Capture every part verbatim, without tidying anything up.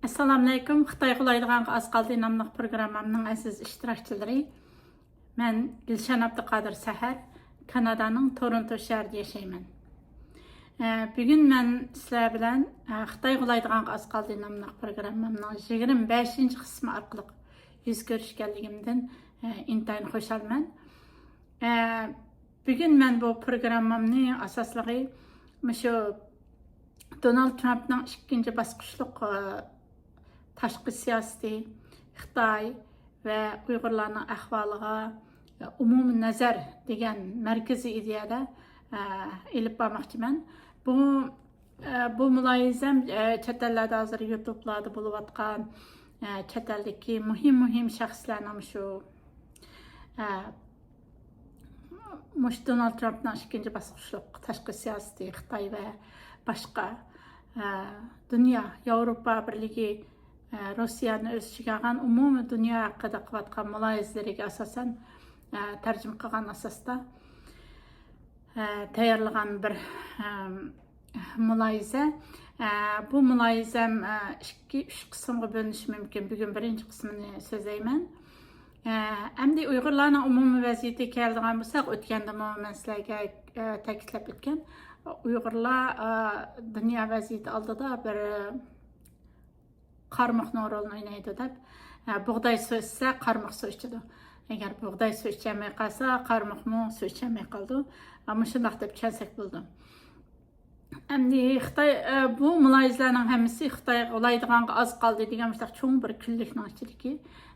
ئەسسالامۇئەلەيكۇم. خىتاي غۇلايدىغانغا ئاز قالدى ناملىق پروگراممامنىڭ ئەزىز ئىشتىراكچىلىرى. مەن گۈلشەن ئابدۇقادىر سەھەر، كانادانىڭ تورونتو شەھىرىدە ياشايمەن. ئە، بۈگۈن مەن سىلەر بىلەن، ئە، خىتاي غۇلايدىغانغا ئاز قالدى ناملىق پروگراممامنىڭ يىگىرمە بەشىنچى قىسمى ئارقىلىق يۈز كۆرۈشكەنلىكىمدىن، ئە، ئىنتايىن خۇشالمەن. ئە، بۈگۈن مەن بۇ پروگراممامنى ئاساسلىقى مۇشۇ دونالد ترامپنىڭ ئىككىنچى باسقۇچلۇق، ئە، تاشقى سىياسىتى، خىتاي ۋە ئۇيغۇرلارنىڭ ئەھۋالىغا، ئە، ئومۇمىي نەزەر دېگەن مەركىزىي ئىدىيەدە، ئە، ئېلىپ بارماقچىمەن. بۇ، ئە، بۇ مۇلاھىزەم، ئە، چەت ئەللەردە ھازىر يۇتۇبلاردا بولۇۋاتقان، ئە، چەت ئەلدىكى مۇھىم، مۇھىم شەخسلەرنىڭ شۇ، ئە، مۇشۇ دونالد ترامپنىڭ ئىككىنچى باسقۇچلۇق تاشقى سىياسىتى، خىتاي ۋە باشقا، ئە، دۇنيا، ياۋروپا بىرلىكى، ئە، روسىيەنى ئۆز ئىچىگە ئالغان ئومۇمىي دۇنيا ھەققىدە قىلىۋاتقان مۇلاھىزىلىرىگە ئاساسەن، ئە، تەرجىمە قىلغان ئاساستا، ئە، تەييارلىغان بىر، ئە، مۇلاھىزە. ئە، بۇ مۇلاھىزەم، ئە، ئىككى، ئۈچ قىسىمغا بۆلۈنۈشى مۇمكىن. بۈگۈن بىرىنچى قىسمىنى سۆزلەيمەن. ئە، ئەمدى ئۇيغۇرلارنىڭ ئومۇمىي ۋەزىيىتىگە كېلىدىغان بولساق، ئۆتكەندىمۇ مەن سىلەرگە، ئە، تەكىتلەپ ئۆتكەن. ئۇيغۇرلار، ئە، دۇنيا ۋەزىيىتى ئالدىدا بىر، قارمۇقنىڭ رولىنى ئوينايدۇ دەپ، ھە، بۇغداي سۇ ئىچسە، قارمۇق سۇ ئىچىدۇ. ئەگەر بۇغداي سۇ ئىچەلمەي قالسا، قارمۇقمۇ سۇ ئىچەلمەي قالىدۇ. ھە، مۇشۇنداق دەپ چۈشەنسەك بولىدۇ. ئەمدى خىتاي، ئە، بۇ مۇلاھىزىلەرنىڭ ھەممىسى خىتايغا غۇلايدىغانغا ئاز قالدى دېگەن مۇشۇنداق چوڭ بىر كۈنلۈكنىڭ ئىچىدىكى،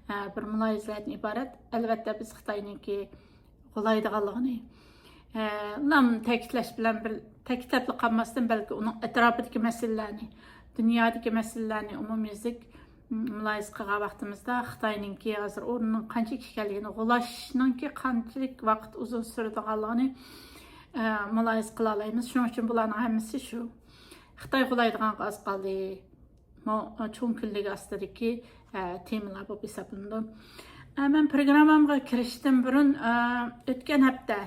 ئە، بىر مۇلاھىزىلەردىن ئىبارەت. ئەلۋەتتە، بىز خىتاينىڭكى غۇلايدىغانلىقىنى، ئە، نام تەكىتلەش بىلەن بىر، تەكىتلەپلا قالماستىن، بەلكى ئۇنىڭ ئەتراپىدىكى مەسىلىلەرنى، دۇنيادىكى مەسىلىلەرنى ئومۇميۈزلۈك، م، مۇلاھىزە قىلغان ۋاقتىمىزدا خىتاينىڭكى ھازىر ئورنىنىڭ قانچىلىك ئىكەنلىكىنى، غۇلاشنىڭكى قانچىلىك ۋاقىت ئۇزۇن سۈرىدىغانلىقىنى، ئە، مۇلاھىزە قىلالايمىز. شۇنىڭ ئۈچۈن بۇلارنىڭ ھەممىسى شۇ. خىتاي غۇلايدىغانغا ئاز قالدى. مو-، چوڭ كۈنلۈك ئاستىدىكى، ئە، تېمىلار بولۇپ ھېسابلىنىدۇ. ئە، مەن پروگراممامغا كىرىشتىن بۇرۇن، ئە، ئۆتكەن ھەپتە،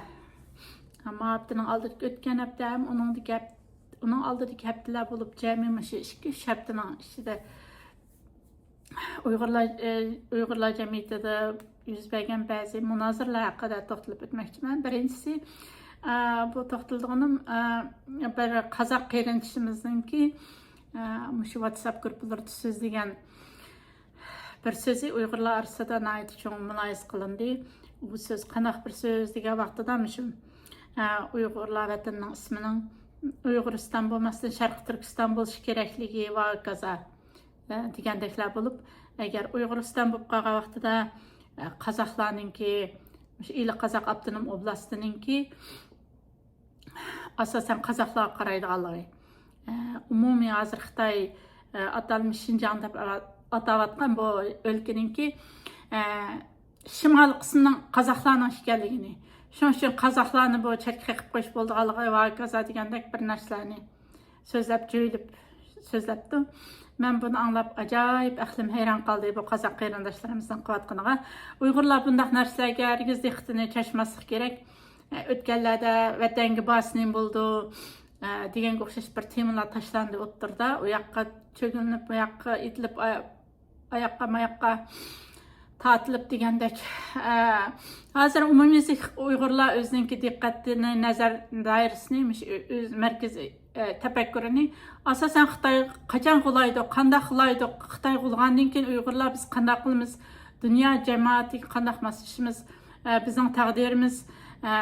ئە، ما ھەپتىنىڭ ئالدىدىكى، ئۆتكەن ھەپتە ھەم ئۇنىڭدىكى ھەپ-، ئۇنىڭ ئالدىدىكى ھەپتىلەر بولۇپ، جەمئىي مۇشۇ ئىككى، ئۈچ ھەپتىنىڭ ئىچىدە ئۇيغۇرلار، ئە، ئۇيغۇرلار جەمئىيىتىدە يۈز بەرگەن بەزى مۇنازىرىلەر ھەققىدە توختىلىپ ئۆتمەكچىمەن. بىرىنچىسى، ئە، بۇ توختىلىدىغىنىم، ئە، بىر قازاق قېرىندىشىمىزنىڭكى، ئە، مۇشۇ ۋاتساپ گۇرۇپپىلىرىدا سۆزلىگەن بىر سۆزى ئۇيغۇرلار ئارىسىدا ناھايىتى چوڭ مۇلاھىزە قىلىندى. بۇ سۆز قانداق بىر سۆز دېگەن ۋاقتىدا مۇشۇ، ئە، ئۇيغۇرلار ۋەتىنىنىڭ ئىسمىنىڭ ئۇيغۇرىستان بولماستىن شەرقىي تۈركىستان بولۇشى كېرەكلىكى ۋە ھاكازا، ئە، دېگەندەكلەر بولۇپ، ئەگەر ئۇيغۇرىستان بولۇپ قالغان ۋاقتىدا، ئە، قازاقلارنىڭكى، مۇشۇ ئىلى قازاق ئاپتونوم ئوبلاستىنىڭكى ئاساسەن قازاقلارغا قارايدىغانلىقى، ئە، ئومۇمىي ھازىر خىتاي، ئە، ئاتالمىش شىنجاڭ دەپ ئاتاۋاتقان بۇ ئۆلكىنىڭكى، ئە، شىمالىي قىسمىنىڭ قازاقلارنىڭ ئىكەنلىكىنى، شۇنىڭ ئۈچۈن قازاقلارنى بۇ چەتكە قېقىپ قويۇش بولىدىغانلىقى ۋە ھاكازا دېگەندەك بىر نەرسىلەرنى سۆزلەپ، جۆيلۈپ سۆزلەپتۇ. مەن بۇنى ئاڭلاپ ئاجايىپ ئەقلىم ھەيران قالدى بۇ قازاق قېرىنداشلىرىمىزنىڭ قىلىۋاتقىنىغا. ئۇيغۇرلار بۇنداق نەرسىلەرگە ھەرگىز دىققىتىنى چاچماسلىق كېرەك. ئۆتكەنلەردە ۋەتەنگە بارسا نېمە بولىدۇ، دېگەنگە ئوخشاش بىر تېمىلار تاشلاندى ئوتتۇرىدا. ئۇ ياققا چۆگۈلىنىپ، بۇ ياققا ئېتىلىپ، ئاياققا ماياققا تارتىلىپ دېگەندەك. ئە، ھازىر ئومۇميۈزلۈك ئۇيغۇرلار ئۆزىنىڭكى دىققەتىنى، نەزەر دائىرىسىنى، مۇشۇ ئۆ-، ئۆز مەركىزىي، ئە، تەپەككۇرىنى ئاساسەن خىتاي قاچان غۇلايدۇ، قانداق غۇلايدۇ، خىتاي غۇلىغاندىن كېيىن ئۇيغۇرلار بىز قانداق قىلىمىز، دۇنيا جامائىتىگە قانداق ماسلىشىمىز، ئە، بىزنىڭ تەقدىرىمىز، ئە،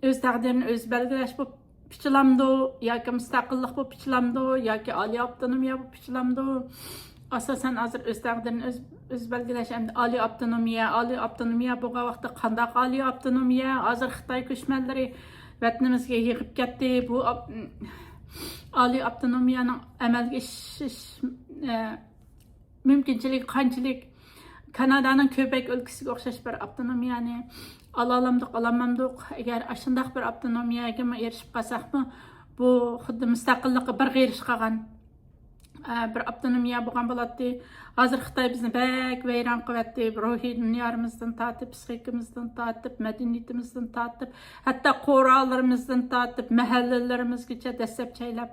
ئۆز تەقدىرىنى ئۆزى بەلگىلەش بولۇپ پىچىلامدۇ ياكى مۇستەقىللىق بولۇپ پىچىلامدۇ ياكى ئالىي ئاپتونومىيە بولۇپ پىچىلامدۇ؟ ئاساسەن، ھازىر ئۆز تەقدىرىنى ئۆز، ئۆز بەلگىلەش ئەمدى ئالىي ئاپتونومىيە، ئالىي ئاپتونومىيە بولغان ۋاقىتتا قانداق ئالىي ئاپتونومىيە؟ ھازىر خىتاي كۆچمەنلىرى ۋەتىنىمىزگە يېغىپ كەتتى. بۇ ئاپ-، ئالىي ئاپتونومىيەنىڭ ئەمەلگە ئېشىش، ئە، مۇمكىنچىلىكى قانچىلىك؟ كانادانىڭ كۆبەك ئۆلكىسىگە ئوخشاش بىر ئاپتونومىيەنى ئالالامدۇق، ئالالمامدۇق؟ ئەگەر ئاشۇنداق بىر ئاپتونومىيەگىمۇ ئېرىشىپ قالساقمۇ، بۇ خۇددى مۇستەقىللىققا بىر غېرىش قالغان، ئە، بىر ئاپتونومىيە بولغان بولاتتى. ھازىر خىتاي بىزنى بەك ۋەيران قىلىۋەتتى. روھىي دۇنيامىزدىن تارتىپ، پسىخىكىمىزدىن تارتىپ، مەدەنىيىتىمىزدىن تارتىپ، ھەتتا قورالىرىمىزدىن تارتىپ، مەھەللىلىرىمىزگىچە دەسسەپ چەيلەپ،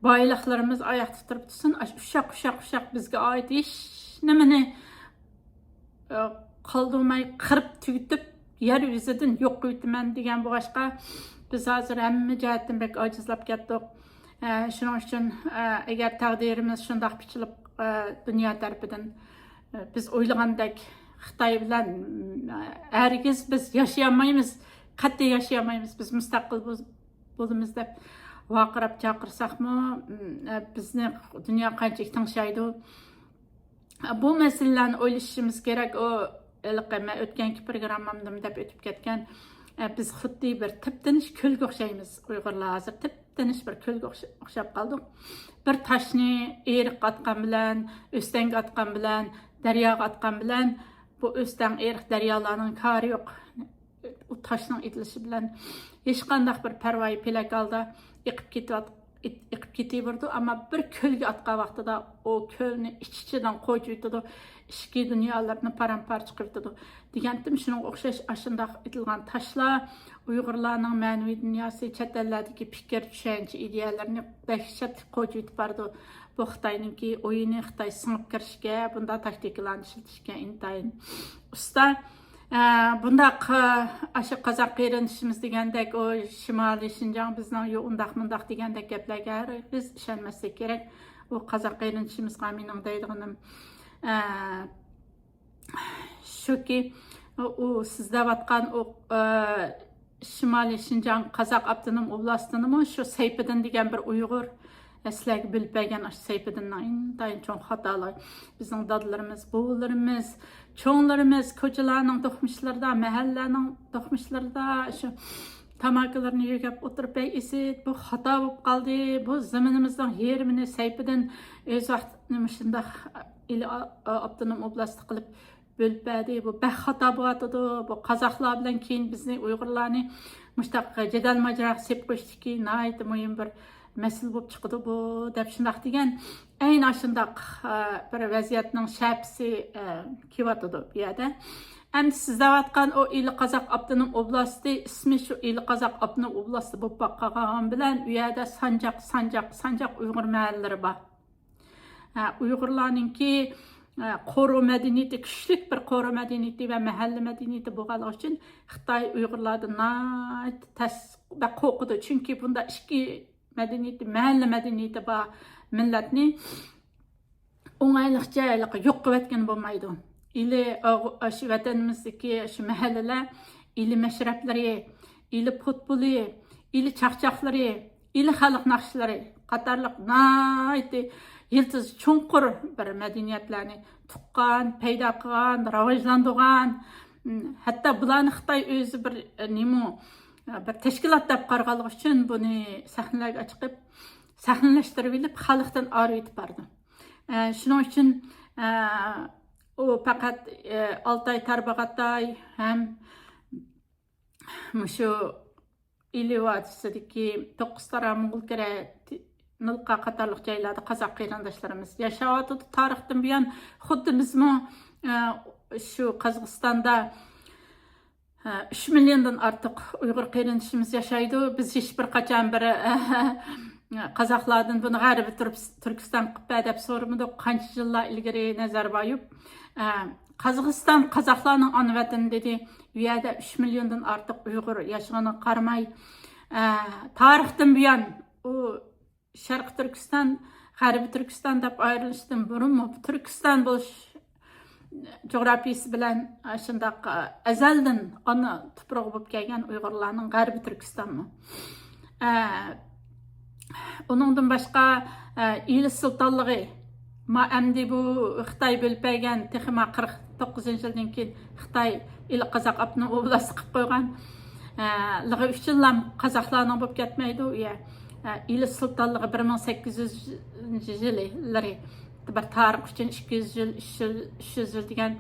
بايلىقلىرىمىز ئاياقتا تۇرۇپ تۇرسۇن، ئاشۇ ئۇششاق، ئۇششاق، ئۇششاق بىزگە ئائىت ھېچ نېمىنى، ئە، قالدۇرماي قىرىپ تۈگىتىپ، يەر يۈزىدىن يوق قىلىۋېتىمەن دېگەن بولغاچقا، بىز ھازىر ھەممە جەھەتتىن بەك ئاجىزلاپ كەتتۇق. ئە، شۇنىڭ ئۈچۈن، ئە، ئەگەر تەقدىرىمىز شۇنداق پىچىلىپ، ئە، دۇنيا تەرىپىدىن، ئە، بىز ئويلىغاندەك خىتاي بىلەن، ئە، ھەرگىز بىز ياشىيالمايمىز، قەتئىي ياشىيالمايمىز، بىز مۇستەقىل بول-، بولىمىز دەپ ۋارقىراپ چاقىرساقمۇ، ئە، بىزنى دۇنيا قانچىلىك تىڭشايدۇ؟ بۇ مەسىلىلەرنى ئويلىشىشىمىز كېرەك. ئۇ ھېلىقى مەن ئۆتكەنكى پروگراممامدىمۇ دەپ ئۆتۈپ كەتكەن، ئە، بىز خۇددى بىر تىپتىنىش كۆلگە ئوخشايمىز. ئۇيغۇرلار ھازىر تىپتىنىش بىر كۆلگە ئوخشا-، ئوخشاپ قالدۇق. بىر تاشنى ئېرىققا ئاتقان بىلەن، ئۆستەڭگە ئاتقان بىلەن، دەرياغا ئاتقان بىلەن، بۇ ئۆستەڭ، ئېرىق، دەريالارنىڭ كارى يوق. ئۇ تاشنىڭ ئېتىلىشى بىلەن ھېچقانداق بىر پەرۋايى پېلەك ھالدا ئېقىپ كېتىۋات-، ئېت-، ئېقىپ كېتىۋېرىدۇ، ئەمما بىر كۆلگە ئاتقان ۋاقتىدا ئۇ كۆلنى ئىچ-ئىچىدىن قوچۇۋېتىدۇ، ئىچكى دۇنيالىرىنى پارام-پارچە قىلىۋېتىدۇ. دېگەنتىم، شۇنىڭغا ئوخشاش ئاشۇنداق ئېتىلغان تاشلار ئۇيغۇرلارنىڭ مەنىۋى دۇنياسى، چەت ئەللەردىكى پىكىر، چۈشەنچە، ئىدىيەلىرىنى دەھشەتلىك قوچۇۋېتىپ بارىدۇ. بۇ خىتاينىڭكى ئويۇنى، خىتاي سىڭىپ كىرىشكە بۇنداق تاكتىكىلارنى ئىشلىتىشكە ئىنتايىن ئۇستا. ئە، بۇنداق، ئە، ئاشۇ قازاق قېرىندىشىمىز دېگەندەك، ئۇ شىمالىي شىنجاڭ بىزنىڭ يو-، ئۇنداق مۇنداق دېگەندەك گەپلەرگە ھەرگىز ئىشەنمەسلىك كېرەك. ئۇ قازاق قېرىندىشىمىزغا مېنىڭ دەيدىغىنىم، ئە، شۇكى، ئۇ سىز دەۋاتقان ئۇ، ئە، شىمالىي شىنجاڭ قازاق ئاپتونوم ئوبلاستىنىمۇ شۇ سەيپىدىن دېگەن بىر ئۇيغۇر، ئە، سىلەرگە بۆلۈپ بەرگەن ئاشۇ سەيپىدىننىڭ ئىنتايىن چوڭ خاتالىقى. بىزنىڭ دادىلىرىمىز، بوۋىلىرىمىز، چوڭلىرىمىز كوچىلارنىڭ دوقمۇشلىرىدا، مەھەللىلەرنىڭ دوقمۇشلىرىدا شۇ تاماكىلىرىنى يۆگەپ ئولتۇرۇپ، ھەي ئىسىت، بۇ خاتا بولۇپ قالدى، بۇ زېمىنىمىزنىڭ يېرىمىنى سەيپىدىن ئۆز ۋاقتىدا مۇشۇنداق ئىلى ئا-، ئاپتونوم ئوبلاست قىلىپ بۆلۈپ بەردى، بۇ بەك خاتا بولۇۋاتىدۇ، بۇ قازاقلار بىلەن كېيىن بىزنى ئۇيغۇرلارنى مۇشۇنداق جېدەل ماجىراغا سېلىپ قويۇشتىكى ناھايىتى مۇھىم بىر مەسىلە بولۇپ چىقىدۇ بۇ، دەپ شۇنداق دېگەن. ئەينى ئاشۇنداق، ئە، بىر ۋەزىيەتنىڭ شەپىسى، ئە، كېلىۋاتىدۇ بۇ يەردە. ئەمدى سىز دەۋاتقان ئۇ ئىلى قازاق ئاپتونوم ئوبلاستى، ئىسمى شۇ ئىلى قازاق ئاپتونوم ئوبلاستى بولۇپ قالغان بىلەن، ئۇ يەردە سانجاق، سانجاق، سانجاق ئۇيغۇر مەھەللىلىرى بار. ھە، ئۇيغۇرلارنىڭكى، ئە، قورۇ مەدەنىيىتى، كۈچلۈك بىر قورۇ مەدەنىيىتى ۋە مەھەللە مەدەنىيىتى بولغانلىقى ئۈچۈن خىتاي ئۇيغۇرلاردىن ناھايىتى تەس، بەك قورقىدۇ. چۈنكى بۇنداق ئىككى مەدەنىيىتى، مەھەللە مەدەنىيىتى بار مىللەتنى ئوڭايلىقچە ھېلىقى يوق قىلىۋەتكىلى بولمايدۇ. ئىلى ئاغ-، ئاشۇ ۋەتىنىمىزدىكى شۇ مەھەللىلەر ئىلى مەشرەپلىرى، ئىلى پۇتبولى، ئىلى چاقچاقلىرى، ئىلى خەلق ناخشىلىرى قاتارلىق ناھايىتى يىلتىزى چوڭقۇر بىر مەدەنىيەتلەرنى تۇغقان، پەيدا قىلغان، راۋاجلاندۇرغان، ھەتتا بۇلارنى خىتاي ئۆزى بىر، ئە، نېمە، بىر تەشكىلات دەپ قارىغانلىقى ئۈچۈن بۇنى سەھنىلەرگە چىقىپ، سەھنىلەشتۈرۈۋېلىپ، خەلقتىن ئايرىۋېتىپ بارىدۇ. ئە، شۇنىڭ ئۈچۈن، ئە، ئۇ پەقەت، ئە، ئالتاي، تارباغاتاي ھەم مۇشۇ ئىلى ۋادىسىدىكى توققۇز تارا، موڭغۇلكۈرە، نىلقا قاتارلىق جايلاردا قازاق قېرىنداشلىرىمىز ياشاۋاتىدۇ. تارىختىن بۇيان خۇددى بىزمۇ، ئە، شۇ قازاقىستاندا، ئە، ئۈچ مىليوندىن ئارتۇق ئۇيغۇر قېرىندىشىمىز ياشايدۇ. بىز ھېچ بىر قاچان بىر، ئە، قازاقلاردىن بۇنى غەربىي تۈركىس-، تۈركىستان قىلىپ بەر دەپ سورىمىدۇق. قانچە يىللار ئىلگىرى نەزەربايېف، ئە، قازاقىستان قازاقلارنىڭ ئانا ۋەتىنى دېدى. ئۇ يەردە ئۈچ مىليوندىن ئارتۇق ئۇيغۇر ياشىغىنىغا قارىماي، ئە، تارىختىن بۇيان ئۇ شەرقىي تۈركىستان، غەربىي تۈركىستان دەپ ئايرىلىشتىن بۇرۇنمۇ بۇ تۈركىستان بولۇش جۇغراپىيىسى بىلەن شۇنداق ئەزەلدىن ئانا تۇپرىقى بولۇپ كەلگەن ئۇيغۇرلارنىڭ غەربىي تۈركىستانمۇ. ئە، ئۇنىڭدىن باشقا، ئە، ئىلى سۇلتانلىقى، ما ئەمدى بۇ خىتاي بۆلۈپ بەرگەن تېخىما قىرىق توققۇزىنچى يىلدىن كېيىن خىتاي ئىلى قازاق ئاپتونوم ئوبلاستى قىلىپ قويغان، ئە، لىقى ئۈچ يىللام قازاقلارنىڭ بولۇپ كەتمەيدۇ. ئە، ئە، ئىلى سۇلتانلىقى بىر مىڭ سەككىز يۈزىنچى يىللىرى بىر تارىخ ئۈچۈن ئىككى يۈز يىل، ئۈچ يۈز يىل، ئۈچ يۈز يىل دېگەن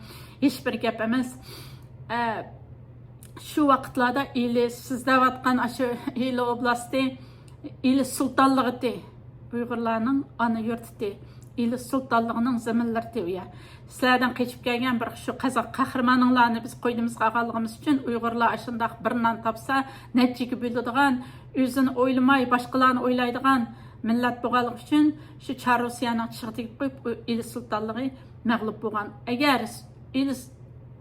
ھېچ بىر گەپ ئەمەس. ئە، شۇ ۋاقىتلاردا ئىلى سىز دەۋاتقان ئاشۇ ئىلى ئوبلاستى، ئىلى سۇلتانلىقى، ئۇيغۇرلارنىڭ ئانا يۇرتى، ئىلى سۇلتانلىقىنىڭ زېمىنلىرى ئۇ يەر. سىلەردىن قېچىپ كەلگەن بىر شۇ قازاق قەھرىمانىڭلارنى بىز قوينىمىزغا ئالغانلىقىمىز ئۈچۈن ئۇيغۇرلار ئاشۇنداق بىر نان تاپسا نەچچىگە بۆلىدىغان، ئۆزىنى ئويلىماي باشقىلارنى ئويلايدىغان، مىللەت بولغانلىقى ئۈچۈن شۇ چار روسىيەنىڭ چىشىغا تېگىپ قويۇپ، ئۇ ئىلى سۇلتانلىقى مەغلۇپ بولغان. ئەگەر ئىلى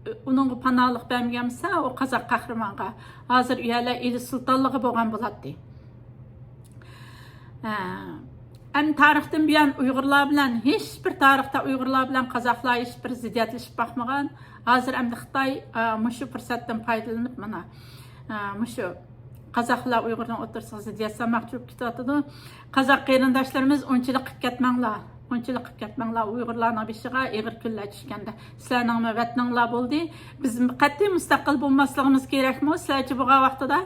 ئۇنىڭغا پاناھلىق بەرمىگەن بولسا، ئۇ قازاق قەھرىمانغا، ھازىر ئۇ يەرلەر ئىلى سۇلتانلىقى بولغان بولاتتى. ھە. ئەمدى تارىختىن بۇيان ئۇيغۇرلار بىلەن، ھېچ بىر تارىختا ئۇيغۇرلار بىلەن قازاقلار ھېچ بىر زىددىيەتلىشىپ باقمىغان. ھازىر ئەمدى خىتاي، ئا، مۇشۇ پۇرسەتتىن پايدىلىنىپ، مانا، ئا، مۇشۇ قازاق بىلەن ئۇيغۇرنىڭ ئوتتۇرىسىغا زىددىيەت سالماقچى بولۇپ كېتىۋاتىدۇ. قازاق قېرىنداشلىرىمىز، ئۇنچىلىك قىلىپ كەتمەڭلار. ئۇنچىلىك قىلىپ كەتمەڭلار. ئۇيغۇرلارنىڭ بېشىغا ئېغىر كۈنلەر چۈشكەندە. سىلەرنىڭمۇ ۋەتىنىڭلار بولدى. بىز قەتئىي مۇستەقىل بولماسلىقىمىز كېرەكمۇ؟ سىلەرچە بولغان ۋاقتىدا؟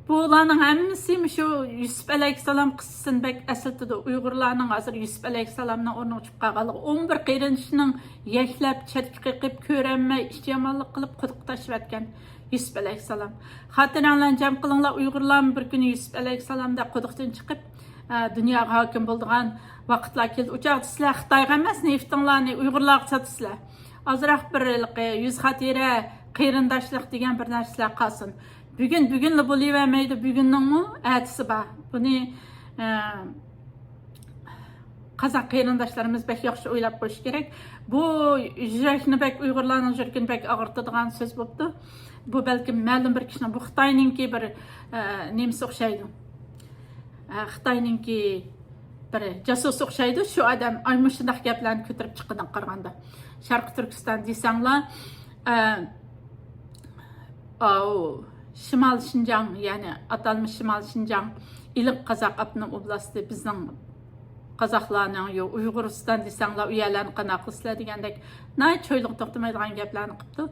بۇلارنىڭ ھەممىسى مۇشۇ يۈسۈپ ئەلەيھىسسالام قىسسىسىنى بەك ئەسلىتىدۇ. ئۇيغۇرلارنىڭ ھازىر يۈسۈپ ئەلەيھىسسالامنىڭ ئورنىغا چۈشۈپ قالغانلىقى، ئون بىر قېرىندىشىنىڭ يەكلەپ، چەتكە قېقىپ، كۆرەلمەي، ئىچ يامانلىق قىلىپ، قۇدۇققا تاشلىۋەتكەن يۈسۈپ ئەلەيھىسسالام. خاتىرەڭلارنى جەم قىلىڭلار، ئۇيغۇرلارمۇ بىر كۈنى يۈسۈپ ئەلەيھىسسالامدەك قۇدۇقتىن چىقىپ، ئە، دۇنياغا ھاكىم بولىدىغان ۋاقىتلار كېلىدۇ. ئۇ چاغدا سىلەر خىتايغا ئەمەس، نېفىتىڭلارنى ئۇيغۇرلارغا ساتىسىلەر. ئازراق بىر ھېلىقى يۈز خاتىرە، قېرىنداشلىق دېگەن بىر نەرسىلەر قالسۇن. بۈگۈن بۈگۈنلا بولۇۋەرمەيدۇ، بۈگۈننىڭمۇ ئەتىسى بار. بۇنى، ئە، قازاق قېرىنداشلىرىمىز بەك ياخشى ئويلاپ قويۇشى كېرەك. بۇ يۈرەكنى بەك، ئۇيغۇرلارنىڭ يۈرىكىنى بەك ئاغرىتىدىغان سۆز بوپتۇ. بۇ بەلكىم مەلۇم بىر كىشىنىڭ، بۇ خىتاينىڭكى بىر، ئە، نېمىسى ئوخشايدۇ. ئە، خىتاينىڭكى بىر جاسۇس ئوخشايدۇ. شۇ ئادەم ئاي مۇشۇنداق گەپلەرنى كۆتۈرۈپ چىققىنىغا قارىغاندا. شەرقىي تۈركىستان دېسەڭلار، ئە، ئاۋۇ، شىمال شىنجاڭ، يەنى ئاتالمىش شىمال شىنجاڭ، ئىلىم قازاق ئاپتونوم ئوبلاستى بىزنىڭ قازاقلارنىڭ، يو، ئۇيغۇرىستان دېسەڭلار، ئۇ يەرلەرنى قانداق قىلىسىلەر دېگەندەك ناھايىتى چويلىغا توختىمايدىغان گەپلەرنى قىپتۇ.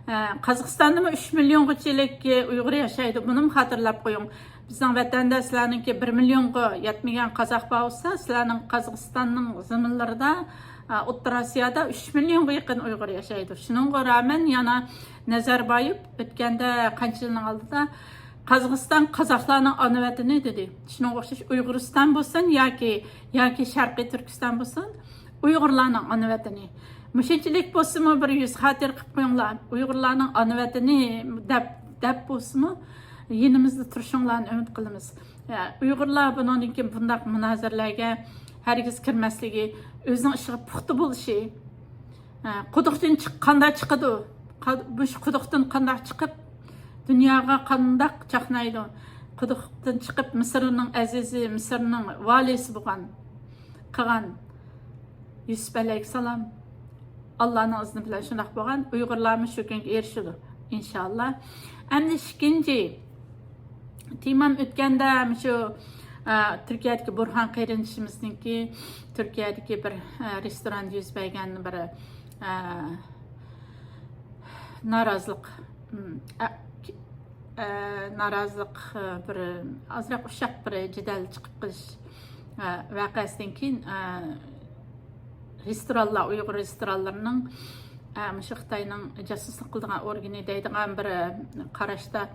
ئە، قازاقىستاندىمۇ ئۈچ مىليونغىچىلىك ئۇيغۇر ياشايدۇ. بۇنىمۇ خاتىرىلەپ قويۇڭ. بىزنىڭ ۋەتەندە سىلەرنىڭكى بىر مىليونغا يەتمىگەن قازاق بار بولسا، سىلەرنىڭ قازاقىستاننىڭ زېمىنلىرىدا، ئە، ئوتتۇرا ئاسىيادا ئۈچ مىليونغا يېقىن ئۇيغۇر ياشايدۇ. شۇنىڭغا رامەن يەنە نەزەربايېف ئۆتكەندە قانچە يىلنىڭ ئالدىدا قازاقىستان قازاقلارنىڭ ئانا ۋەتىنى دېدى. شۇنىڭغا ئوخشاش ئۇيغۇرىستان بولسۇن ياكى، ياكى شەرقىي تۈركىستان بولسۇن، ئۇيغۇرلارنىڭ ئانا ۋەتىنى. مۇشۇنچىلىك بولسىمۇ بىر يۈز خاتىرە قىلىپ قويۇڭلار. ئۇيغۇرلارنىڭ ئانا ۋەتىنى دەپ، دەپ بولسىمۇ يېنىمىزدا تۇرۇشۇڭلارنى ئۈمىد قىلىمىز. يا، ئۇيغۇرلار بۇنىڭدىن كېيىن بۇنداق مۇنازىرىلەرگە ھەرگىز كىرمەسلىكى، ئۆزىنىڭ ئىشىغا پۇختا بولۇشى، ھە، قۇدۇقتىن چىق-، قانداق چىقىدۇ؟ قا-، مۇشۇ قۇدۇقتىن قانداق چىقىپ، دۇنياغا قانداق چاقنايدۇ؟ قۇدۇقتىن چىقىپ، مىسىرنىڭ ئەزىزى، مىسىرنىڭ ۋالىيسى بولغان، قىلغان يۈسۈپ ئەلەيھىسسالام، ئاللانىڭ ئىزنى بىلەن شۇنداق بولغان. ئۇيغۇرلارمۇ شۇ كۈنگە ئېرىشىدۇ، ئىنشاللا. ئەمدى ئىككىنچى تېمام ئۆتكەندە، مۇشۇ، ئە، تۈركىيەدىكى بۇرھان قېرىندىشىمىزنىڭكى تۈركىيەدىكى بىر، ئە، رېستوراندا يۈز بەرگەن بىر، ئە، نارازىلىق، م، ئە، ئە، نارازىلىق، ئە، بىر ئازراق ئۇششاق بىر جېدەل چىقىپ قېلىش، ئە، ۋەقەسىدىن كېيىن، ئە، رېستورانلار، ئۇيغۇر رېستورانلىرىنىڭ، ئە، مۇشۇ خىتاينىڭ جاسۇسلۇق قىلىدىغان ئورگىنى دەيدىغان بىر، ئە، قاراشتا،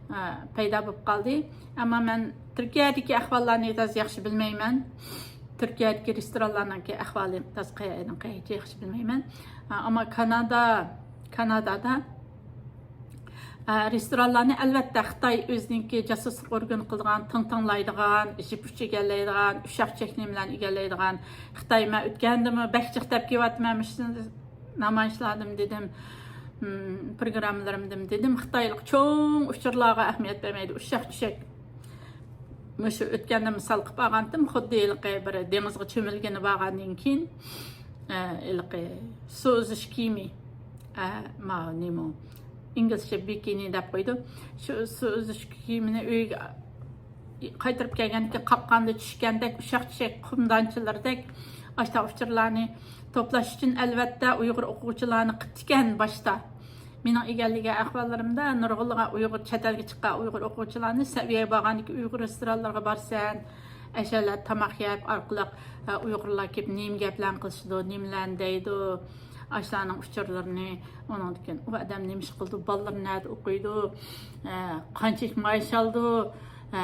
ئە، پەيدا بولۇپ قالدى. ئەمما مەن تۈركىيەدىكى ئەھۋاللارنى تازا ياخشى بىلمەيمەن. تۈركىيەدىكى رېستورانلارنىڭكى ئەھۋالى تازا قاياقتىن قاياققىچە ياخشى بىلمەيمەن. ئە، ئەمما كانادا، كانادادا، ئە، رېستورانلارنى ئەلۋەتتە خىتاي ئۆزىنىڭكى جاسۇسلۇق ئورگىنى قىلىدىغان، تىڭ تىڭلايدىغان، يىپ ئۇچى ئىگىلەيدىغان، ئۇششاق چۈشەك نېمىلەرنى ئىگىلەيدىغان. خىتاي، مەن ئۆتكەندىمۇ بەك جىق دەپ كېلىۋاتىمەن مۇشۇ نامايىشلاردىمۇ دېدىم، م، پروگراممىلىرىمدىمۇ دېدىم، خىتايلىق چوڭ ئۇچۇرلارغا ئەھمىيەت بەرمەيدۇ، ئۇششاق چۈشەك. مۇشۇ ئۆتكەندە مىسال قىلىپ ئالغانتىم، خۇددى ھېلىقى بىر دېڭىزغا چۆمۈلگىنى بارغاندىن كېيىن، ئە، ھېلىقى سۇ ئۈزۈش كىيىمى، ئە، ماۋۇ نېمە ئۇ؟ ئىنگلىزچە بىكىنى دەپ قويىدۇ. شۇ سۇ ئۈزۈش كىيىمىنى ئۆيگە قايتۇرۇپ كەلگەندىكىن قاپقاندا چۈشكەندەك، ئۇششاق چۈشەك قۇمدانچىلىرىدەك ئاشتا ئۇچۇرلارنى توپلاش ئۈچۈن، ئەلۋەتتە، ئۇيغۇر ئوقۇغۇچىلارنى قىپتىكەن باشتا. مېنىڭ ئىگىلىگەن ئەھۋاللىرىمدا نۇرغۇنلىغان ئۇيغۇر، چەت ئەلگە چىققان ئۇيغۇر ئوقۇغۇچىلارنى سەۋىيەگە بارغاندىكىن ئۇيغۇر رېستورانلىرىغا بارسەن، ئەشەلەر تاماق يەپ ئارقىلىق، ئە، ئۇيغۇرلار كېلىپ نېمە گەپلەرنى قىلىشىدۇ، نېمىلەرنى دەيدۇ، ئاشۇلارنىڭ ئۇچۇرلىرىنى، ئۇنىڭدىن كېيىن ئۇ ئادەم نېمە ئىش قىلىدۇ، بالىلىرى نەدە ئوقۇيدۇ، ئە، قانچىلىك مائاش ئالىدۇ، ئە،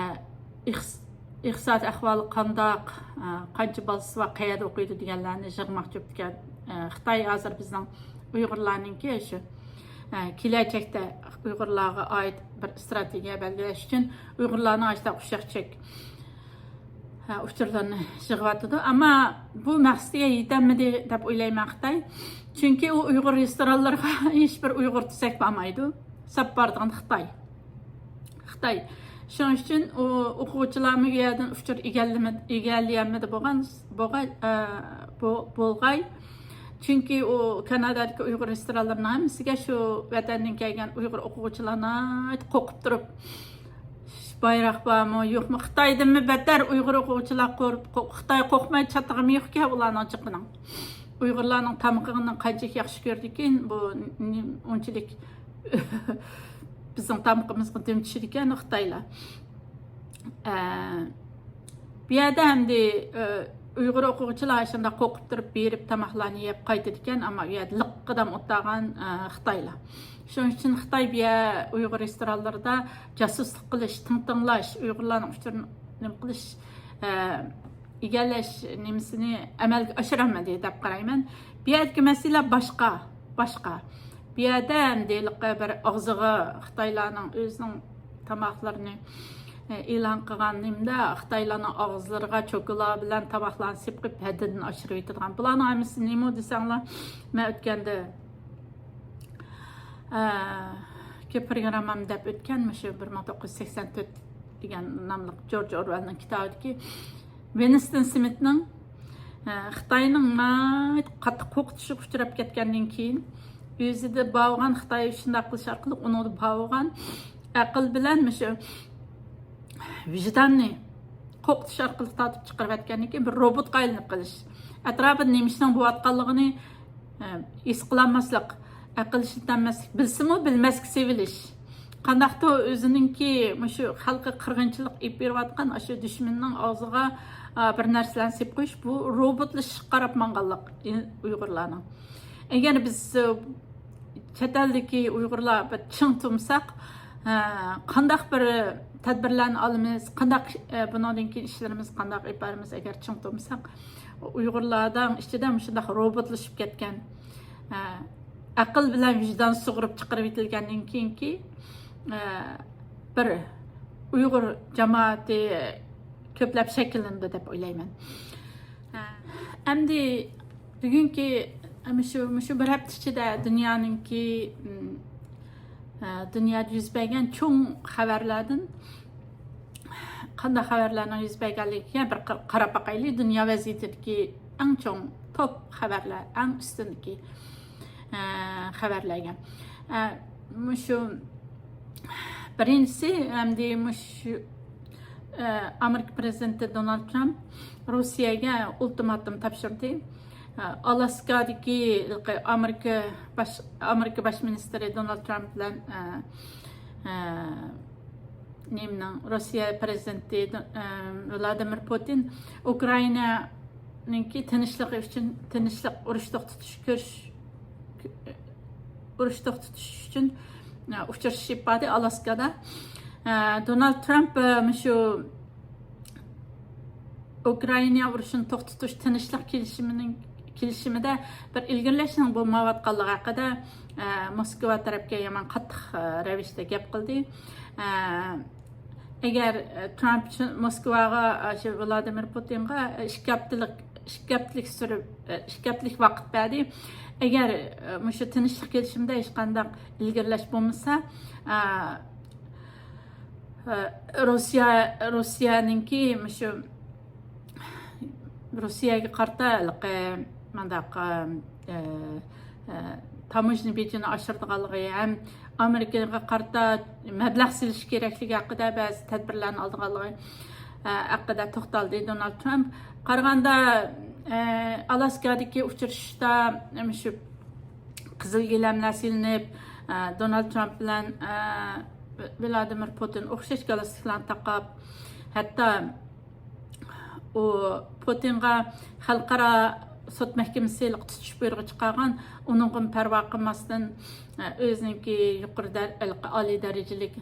ئىقتىس-، ئىقتىساد ئەھۋالى قانداق، ئە، قانچە بالىسى بار، قەيەردە ئوقۇيدۇ دېگەنلەرنى يىغماقچى بوپتىكەن. ئە، خىتاي ھازىر بىزنىڭ ئۇيغۇرلارنىڭكى شۇ، ئە، كېلەچەكتە ئۇيغۇرلارغا ئائىت بىر ئىستراتېگىيە بەلگىلەش ئۈچۈن ئۇيغۇرلارنىڭ ئاشۇنداق ئۇششاق چۈشەك ئۇچۇرلارنى يىغىۋاتىدۇ. ئەمما بۇ مەقسىتىگە يېتەلمىدى دەپ ئويلايمەن خىتاي. چۈنكى ئۇ ئۇيغۇر رېستورانلىرىغا ھېچبىر ئۇيغۇر تۈزەك بارمايدۇ. ساپ بارىدىغان خىتاي. خىتاي. شۇنىڭ ئۈچۈن ئۇ ئوقۇغۇچىلارمۇ ئۇ يەردىن ئۇچۇر ئىگىلىمە-، ئىگىلىيەلمىدى بولغان، بولغاي، ئە، بو-، بولغاي. چۈنكى ئۇ كانادادىكى ئۇيغۇر رېستورانلىرىنىڭ ھەممىسىگە شۇ ۋەتەندىن كەلگەن ئۇيغۇر ئوقۇغۇچىلار ناھايىتى قورقۇپ تۇرۇپ، بايراق بارمۇ، يوقمۇ، خىتايدىنمۇ بەتەر ئۇيغۇر ئوقۇغۇچىلار قورق-، قو-، خىتاي قورقماي چاتىقىمۇ يوقكەن ئۇلارنىڭ جىقىنىڭ. ئۇيغۇرلارنىڭ تامىقىنى قانچىلىك ياخشى كۆرىدىكىن، بۇ نېمە ئۇنچىلىك بىزنىڭ تامىقىمىزغا دۈم چۈشىدىكەن خىتايلار. ئە، بۇ يەردە ئەمدى، ئە، ئۇيغۇر ئوقۇغۇچىلار شۇنداق قورقۇپ تۇرۇپ بېرىپ تاماقلارنى يەپ قايتىدىكەن، ئەمما ئۇ يەردە لىققىدام ئولتۇرغان، ئە، خىتايلار. شۇنىڭ ئۈچۈن خىتاي بۇ يەر ئۇيغۇر رېستورانلىرىدا جاسۇسلۇق قىلىش، تىڭ تىڭلاش، ئۇيغۇرلارنىڭ ئۇچۇرىنى نېمە قىلىش، ئە، ئىگىلەش نېمىسىنى ئەمەلگە ئاشۇرالمىدى دەپ قارايمەن. بۇ يەردىكى مەسىلە باشقا، باشقا. بۇ يەردە ئەمدى ھېلىقى بىر ئاغزىغا خىتايلارنىڭ ئۆزىنىڭ تاماقلىرىنى، ئە، ئېلان قىلغان نېمىدە، خىتايلارنىڭ ئاغزىلىرىغا چوكىلار بىلەن تاماقلارنى سېلىپ قويۇپ، ھەددىدىن ئاشۇرۇۋېتىدىغان. بۇلارنىڭ ھەممىسى نېمە دېسەڭلار، مەن ئۆتكەندە، ئە، كۆپ پروگراممام دەپ ئۆتكەن، مۇشۇ بىر مىڭ توققۇز يۈز سەكسەن تۆت دېگەن ناملىق جورج ئورۋېلنىڭ كىتابىدىكى ۋىنستون سمىتنىڭ، ئە، خىتاينىڭ ناھايىتى قاتتىق قورقۇتۇشىغا ئۇچراپ كەتكەندىن كېيىن، ئۆزىدە بار بولغان، خىتاي شۇنداق قىلىش ئارقىلىق ئۇنىڭدا بار بولغان ئەقىل بىلەن مۇشۇ ۋىجداننى قورقۇتۇش ئارقىلىق تارتىپ چىقىرىۋەتكەندىن كېيىن، بىر روبوتقا ئايلىنىپ قېلىش. ئەتراپىدا نېمە ئىشنىڭ بولۇۋاتقانلىقىنى، ئە، ھېس قىلالماسلىق، ئەقىل ئىشلىتەلمەسلىك، بىلسىمۇ بىلمەسكە سېلىۋېلىش. قانداقتۇر ئۆزىنىڭكى مۇشۇ خەلققە قىرغىنچىلىق ئېلىپ بېرىۋاتقان ئاشۇ دۈشمىنىنىڭ ئاغزىغا، ئا، بىر نەرسىلەرنى سېلىپ قويۇش، بۇ روبوتلىشىشقا قاراپ ماڭغانلىق ئۇيغۇرلارنىڭ. ئەگەر بىز، ئە، چەت ئەلدىكى ئۇيغۇرلار بىر چىڭ تۇرمىساق، ئە، قانداق بىر تەدبىرلەرنى ئالىمىز، قانداق، ئە، بۇنىڭدىن كېيىن ئىشلىرىمىز قانداق ئېلىپ بارىمىز، ئەگەر چىڭ تۇرمىساق، ئۇيغۇرلارنىڭ ئىچىدە مۇشۇنداق روبوتلىشىپ كەتكەن، ئە، ئەقىل بىلەن ۋىجدان سۇغۇرۇپ چىقىرىۋېتىلگەندىن كېيىنكى، ئە، بىر ئۇيغۇر جامائىتى كۆپلەپ شەكىللىنىدۇ دەپ ئويلايمەن. ئەمدى بۈگۈنكى، مۇشۇ، مۇشۇ بىر ھەپتە ئىچىدە دۇنيانىڭكى، ئە، دۇنيادا يۈز بەرگەن چوڭ خەۋەرلەردىن قانداق خەۋەرلەرنىڭ يۈز بەرگەنلىكىگە بىر قار-، قاراپ باقايلى. دۇنيا ۋەزىيىتىدىكى ئەڭ چوڭ توپ خەۋەرلەر، ئەڭ ئۈستۈندىكى، ئە، خەۋەرلەرگە. ئە، مۇشۇ بىرىنچىسى، ئەمدى مۇشۇ، ئە، ئامېرىكا پرېزىدېنتى دونالد ترامپ روسىيەگە ئۇلتىماتوم تاپشۇردى. ئە، ئالاسكادىكى ئامېرىكا باش، ئامېرىكا باش مىنىستىرى دونالد ترامپ بىلەن، ئە، ئە، نېمىنىڭ، روسىيە پرېزىدېنتى، ئە، ۋلادىمىر پۇتىن ئۇكرائىنانىڭكى تىنچلىقى ئۈچۈن، تىنچلىق، ئۇرۇش توختىتىش كۆرۈش، ئۇرۇش توختىتىش ئۈچۈن، ئە، ئۇچرىشىپ باردى ئالاسكادا. ئە، دونالد ترامپ، ئە، مۇشۇ ئۇكرائىنا ئۇرۇشىنى توختىتىش تىنچلىق كېلىشىمىنىڭ، كېلىشىمىدە بىر ئىلگىرىلەشنىڭ بولمايۋاتقانلىقى ھەققىدە، ئە، موسكۋا تەرەپكە يامان قاتتىق، ئە، رەۋىشتە گەپ قىلدى. ئە، ئەگەر، ئە، ترامپ شۇ موسكۋاغا، ئە، شۇ ۋلادىمىر پۇتىنغا، ئە، ئىككى ھەپتىلىك، ئىككى ھەپتىلىك سۈرۈپ، ئە، ئىككى ھەپتىلىك ۋاقىت بەردى. ئەگەر، ئە، مۇشۇ تىنچلىق كېلىشىمىدە ھېچقانداق ئىلگىرىلەش بولمىسا، ئە، ئە، روسىيە، روسىيەنىڭكى مۇشۇ روسىيەگە قارىتا ھېلىقى مۇنداق، ئە، ئە، تاموژنا بېجىنى ئاشۇرىدىغانلىقى ھەم ئامېرىكىغا قارىتا مەبلەغ سېلىش كېرەكلىكى ھەققىدە بەزى تەدبىرلەرنى ئالىدىغانلىقى، ئە، ھەققىدە توختالدى دونالد ترامپ. قارىغاندا، ئە، ئالاسكادىكى ئۇچرىشىشتا مۇشۇ قىزىل گىلەملەر سېلىنىپ، ئە، دونالد ترامپ بىلەن، ئە، ۋلادىمىر پۇتىن ئوخشاش گالستۇكلارنى تاقاپ، ھەتتا ئۇ پۇتىنغا خەلقئارا سوت مەھكىمىسى ھېلىقى تۇتۇش بۇيرۇقى چىقارغان، ئۇنىڭغىمۇ پەرۋا قىلماستىن، ئۆزىنىڭكى يۇقىرى دەر-، ھېلىقى ئالىي دەرىجىلىك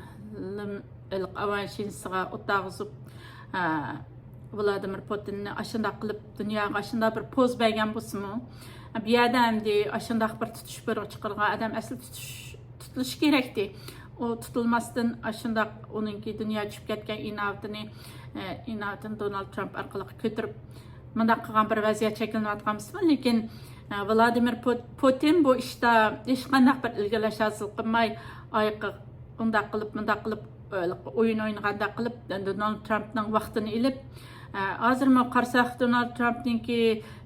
لىم-، ھېلىقى ئاۋىئىنىيىسىغا ئوتاغۇزۇپ، ۋلادىمىر پۇتىننى ئاشۇنداق قىلىپ، دۇنياغا ئاشۇنداق بىر پوز بەرگەن بولسىمۇ، بۇ يەردە ئەمدى ئاشۇنداق بىر تۇتۇش بۇيرۇقى چىقارغان ئادەم ئەسلى تۇتۇش، تۇتۇلۇشى كېرەكتى. ئۇ تۇتۇلماستىن ئاشۇنداق ئۇنىڭكى دۇنيا چۈشۈپ كەتكەن ئىناۋىتىنى، ئە، ئىناۋىتىنى دونالد ترامپ ئارقىلىق كۆتۈرۈپ، مۇنداق قىلغان بىر ۋەزىيەت شەكىللىنىۋاتقان بولسىمۇ، لېكىن، ئە، ۋلادىمىر پۇ-، پۇتىن بۇ ئىشتا ھېچقانداق بىر ئىلگىرىلەش ھاسىل قىلماي، ئايىقى ئۇنداق قىلىپ، مۇنداق قىلىپ، ئە، ئويۇن ئوينىغاندەك قىلىپ، دونالد ترامپنىڭ ۋاقتىنى ئېلىپ، ئە، ھازىرمۇ قارىساق، دونالد ترامپنىڭكى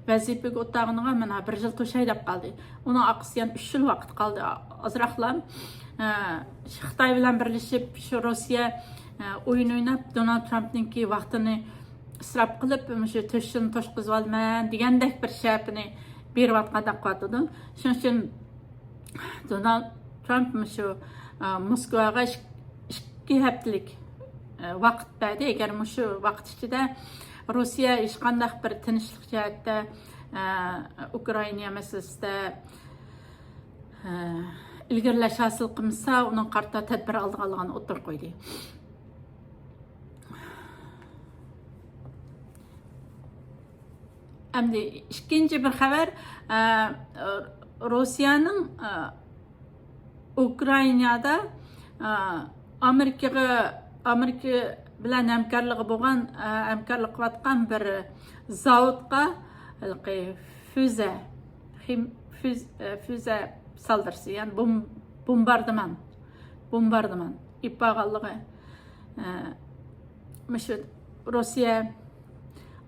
ۋەزىپىگە ئولتۇرغىنىغا مانا بىر يىل توشاي دەپ قالدى. ئۇنىڭ ئارقىسى يەنە ئۈچ يىل ۋاقىت قالدى، ئازراقلا. ئە، خىتاي بىلەن بىرلىشىپ شۇ روسىيە، ئە، ئويۇن ئويناپ، دونالد ترامپنىڭكى ۋاقتىنى ئىسراپ قىلىپ، مۇشۇ تۆت يىلنى توشقۇزۇۋالىمەن دېگەندەك بىر شەپىنى بېرىۋاتقاندەك قىلىۋاتىدۇ. شۇنىڭ ئۈچۈن دونالد ترامپ مۇشۇ، ئە، موسكۋاغا ئىك-، ئىككى ھەپتىلىك، ئە، ۋاقىت بەردى. ئەگەر مۇشۇ ۋاقىت ئىچىدە روسىيە ھېچقانداق بىر تىنچلىق جەھەتتە، ئە، ئۇكرائىنا مەسىلىسىدە، ئە، ئىلگىرىلەش ھاسىل قىلمىسا، ئۇنىڭغا قارىتا تەدبىر ئالىدىغانلىقىنى ئوتتۇرىغا قويدى. ئەمدى ئىككىنچى بىر خەۋەر، ئە، روسىيەنىڭ، ئە، ئۇكرائىنادا، ئە، ئامېرىكىغا، ئامېرىكا بىلەن ھەمكارلىقى بولغان، ئە، ھەمكارلىق قىلىۋاتقان بىر زاۋۇتقا ھېلىقى فۈزە، خىم-، فۈز-، ئە، فۈزە سالدۇرسا، يەنى بوم-، بومباردىمان، بومباردىمان ئېلىپ بارغانلىقى، ئە، مۇشۇ روسىيە،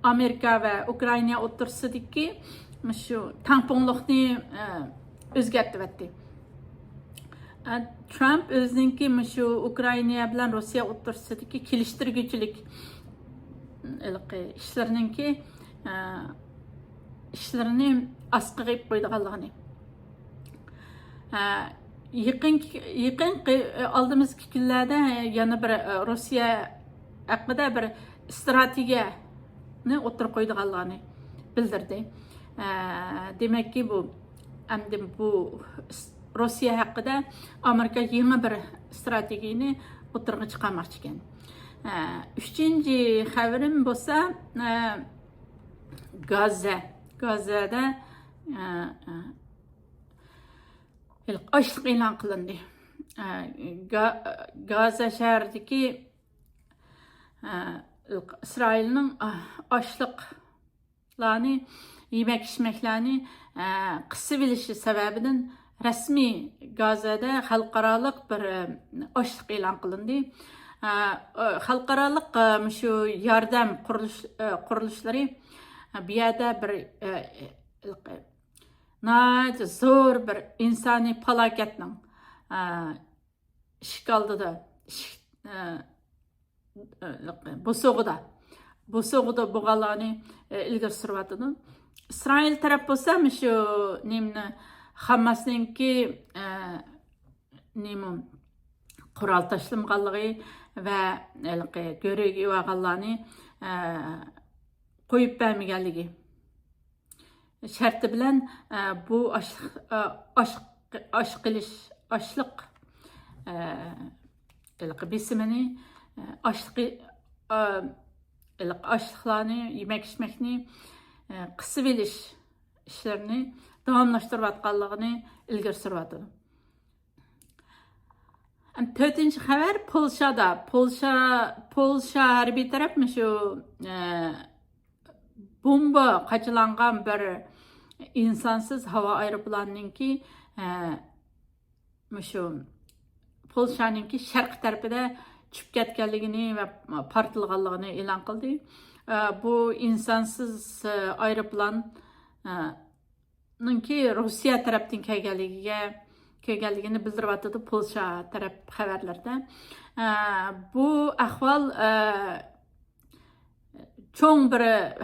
ئامېرىكا ۋە ئۇكرائىنا ئوتتۇرىسىدىكى مۇشۇ تەڭپۇڭلۇقنى، ئە، ئۆزگەرتىۋەتتى. ئە، ترامپ ئۆزىنىڭكى مۇشۇ ئۇكرائىنا بىلەن روسىيە ئوتتۇرىسىدىكى كېلىشتۈرگۈچىلىك، ھېلىقى ئىشلىرىنىڭكى، ئە، ئىشلىرىنى ئاسقىغا ئېلىپ قويىدىغانلىقىنى، ئە، يېقىنقى، يېقىنقى، ئالدىمىزدىكى كۈنلەردە يەنە بىر، ئە، روسىيە ھەققىدە بىر ئىستراتېگىيەنى ئوتتۇرىغا قويىدىغانلىقىنى بىلدۈردى. ئە، دېمەككى، بۇ ئەمدى بۇ روسىيە ھەققىدە ئامېرىكا يېڭى بىر ئىستراتېگىيەنى ئوتتۇرىغا چىقارماقچى ئىكەن. ئە، ئۈچىنچى خەۋىرىم بولسا، ئە، گاززە. گاززەدە، ئە، ئە، ھېلىقى ئاشلىق ئېلان قىلىندى. ئە، گا-، گاززە شەھىرىدىكى، ئە، ئىسرائىلنىڭ، ئە، ئاشلىقلارنى، يېمەك-ئىچمەكلەرنى، ئە، قىسىۋېلىشى سەۋەبىدىن رەسمىي گاززەدە خەلقئارالىق بىر، ئە، ئاشلىق ئېلان قىلىندى. ئە، ئە، خەلقئارالىق، ئە، مۇشۇ ياردەم قۇرۇلۇش-، ئە، قۇرۇلۇشلىرى، ئە، بۇ يەردە بىر، ئە، ناھايىتى زور بىر ئىنسانىي پالاكەتنىڭ، ئە، ئىشىك ئالدىدا، ئىشىك، ئە، ئە، بوسۇغىدا، بوسۇغىدا بولغانلىقىنى، ئە، ئىلگىرى سۈرۈۋاتىدۇ. ئىسرائىل تەرەپ بولسا مۇشۇ نېمىنى، خاماسنىڭكى، ئە، نېمە، قورال تاشلىمىغانلىقى ۋە ھېلىقى گۆرۈگە ئېلىۋالغانلارنى، ئە، قويۇپ بەرمىگەنلىكى شەرتى بىلەن، ئە، بۇ ئاشلىق، ئە، ئاش-، ئاشلىق، ئاشلىق، ئە، ھېلىقى بېسىمىنى، ئە، ئاشلىقى، ئە، ھېلىقى ئاشلىقلارنى، يېمەك-ئىچمەكنى، ئە، قىسىۋېلىش ئىشلىرىنى داۋاملاشتۇرۇۋاتقانلىقىنى ئىلگىرى سۈرۈۋاتىدۇ. تۆتىنچى خەۋەر پولشادا. پولشا، پولشا ھەربىي تەرەپ مۇشۇ، ئە، بومبا قاچىلانغان بىر ئىنسانسىز ھاۋا ئايروپىلانىنىڭكى، ئە، مۇشۇ پولشانىڭكى شەرقىي تەرىپىدە چۈشۈپ كەتكەنلىكىنى ۋە پارتلىغانلىقىنى ئېلان قىلدى. ئە، بۇ ئىنسانسىز، ئە، ئايروپىلان، ئە، نىڭكى روسىيە تەرەپتىن كەلگەنلىكىگە، كەلگەنلىكىنى بىلدۈرۈۋاتىدۇ پولشا تەرەپ خەۋەرلىرىدە. ئە، بۇ ئەھۋال، ئە، چوڭ بىر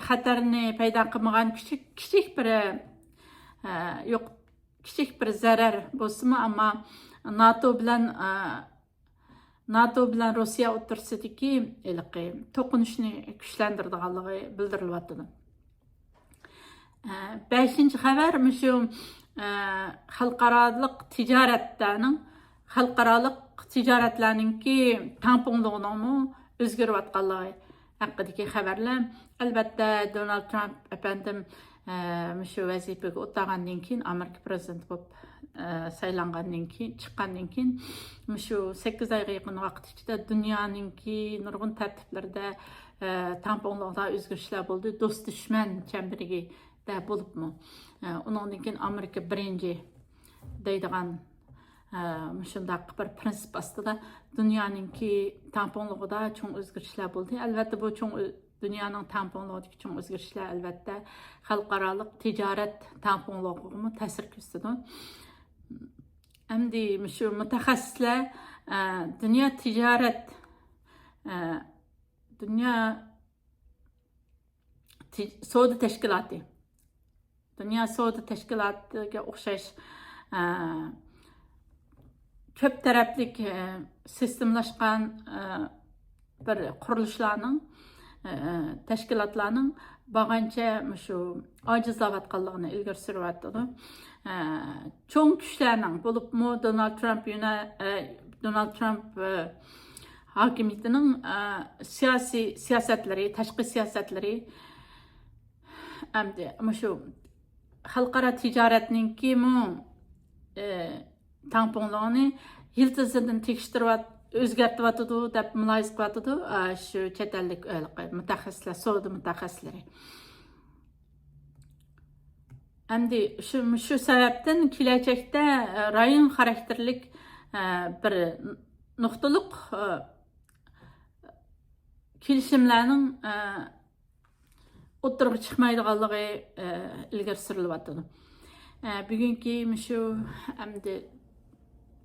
خەتەرنى پەيدا قىلمىغان، كىچىك، كىچىك بىر، ئە، يوق، كىچىك بىر زەرەر بولسىمۇ، ئەمما ناتو بىلەن، ئە، ناتو بىلەن روسىيە ئوتتۇرىسىدىكى ھېلىقى توقۇنۇشنى كۈچلەندۈرىدىغانلىقى بىلدۈرۈلۈۋاتىدۇ. ئە، بەشىنچى خەۋەر مۇشۇ، ئە، خەلقئارالىق تىجارەتلەرنىڭ، خەلقئارالىق تىجارەتلەرنىڭكى تەڭپۇڭلۇقىنىڭمۇ ئۆزگىرىۋاتقانلىقى ھەققىدىكى خەۋەرلەر. ئەلۋەتتە، دونالد ترامپ ئەپەندىم، ئە، مۇشۇ ۋەزىپىگە ئولتۇرغاندىن كېيىن، ئامېرىكا پرېزىدېنتى بولۇپ، ئە، سايلانغاندىن كېيىن، چىققاندىن كېيىن، مۇشۇ سەككىز ئايغا يېقىن ۋاقىت ئىچىدە دۇنيانىڭكى نۇرغۇن تەرتىپلىرىدە، ئە، تەڭپۇڭلۇقتا ئۆزگىرىشلەر بولدى. دوست دۈشمەن چەمبىرىكىدە بولۇپمۇ، ئە، ئۇنىڭدىن كېيىن ئامېرىكا بىرىنچى دەيدىغان، ئە، مۇشۇنداق بىر پىرىنسىپ ئاستىدا دۇنيانىڭكى تەڭپۇڭلۇقىدا چوڭ ئۆزگىرىشلەر بولدى. ئەلۋەتتە، بۇ چوڭ ئۆ-، دۇنيانىڭ تەڭپۇڭلۇقىدىكى چوڭ ئۆزگىرىشلەر، ئەلۋەتتە، خەلقئارالىق تىجارەت تەڭپۇڭلۇقىغىمۇ تەسىر كۆرسىتىدۇ. ئەمدى مۇشۇ مۇتەخەسسىسلەر، ئە، دۇنيا تىجارەت، ئە، دۇنيا تىج-، سودا تەشكىلاتى، دۇنيا سودا تەشكىلاتىغا ئوخشاش، ئە، كۆپ تەرەپلىك، ئە، سىستېمىلاشقان، ئە، بىر قۇرۇلۇشلارنىڭ، ئە، تەشكىلاتلارنىڭ بارغانچە مۇشۇ ئاجىزلاۋاتقانلىقىنى ئىلگىرى سۈرۈۋاتىدۇ. ئە، چوڭ كۈچلەرنىڭ، بولۇپمۇ دونالد ترامپ يۆنە-، ئە، دونالد ترامپ، ئە، ھاكىمىيىتىنىڭ، ئە، سىياسىي سىياسەتلىرى، تاشقى سىياسەتلىرى، ئەمدى مۇشۇ خەلقئارا تىجارەتنىڭكىمۇ، ئە، تەڭپۇڭلۇقىنى يىلتىزىدىن تېگىشتۈرۈۋات-، ئۆزگەرتىۋاتىدۇ دەپ مۇلاھىزە قىلىۋاتىدۇ، ئە، شۇ چەت ئەللىك، ئە، مۇتەخەسسىسلەر، سودا مۇتەخەسسىسلىرى. ئەمدى شۇ، شۇ سەۋەبتىن كېلەچەكتە، ئە، رايون خاراكتېرلىك، ئە، بىر نۇقتىلىق، ئە، كېلىشىملەرنىڭ، ئە، ئوتتۇرىغا چىقمايدىغانلىقى، ئە، ئىلگىرى سۈرۈلۈۋاتىدۇ. ئە، بۈگۈنكى مۇشۇ ئەمدى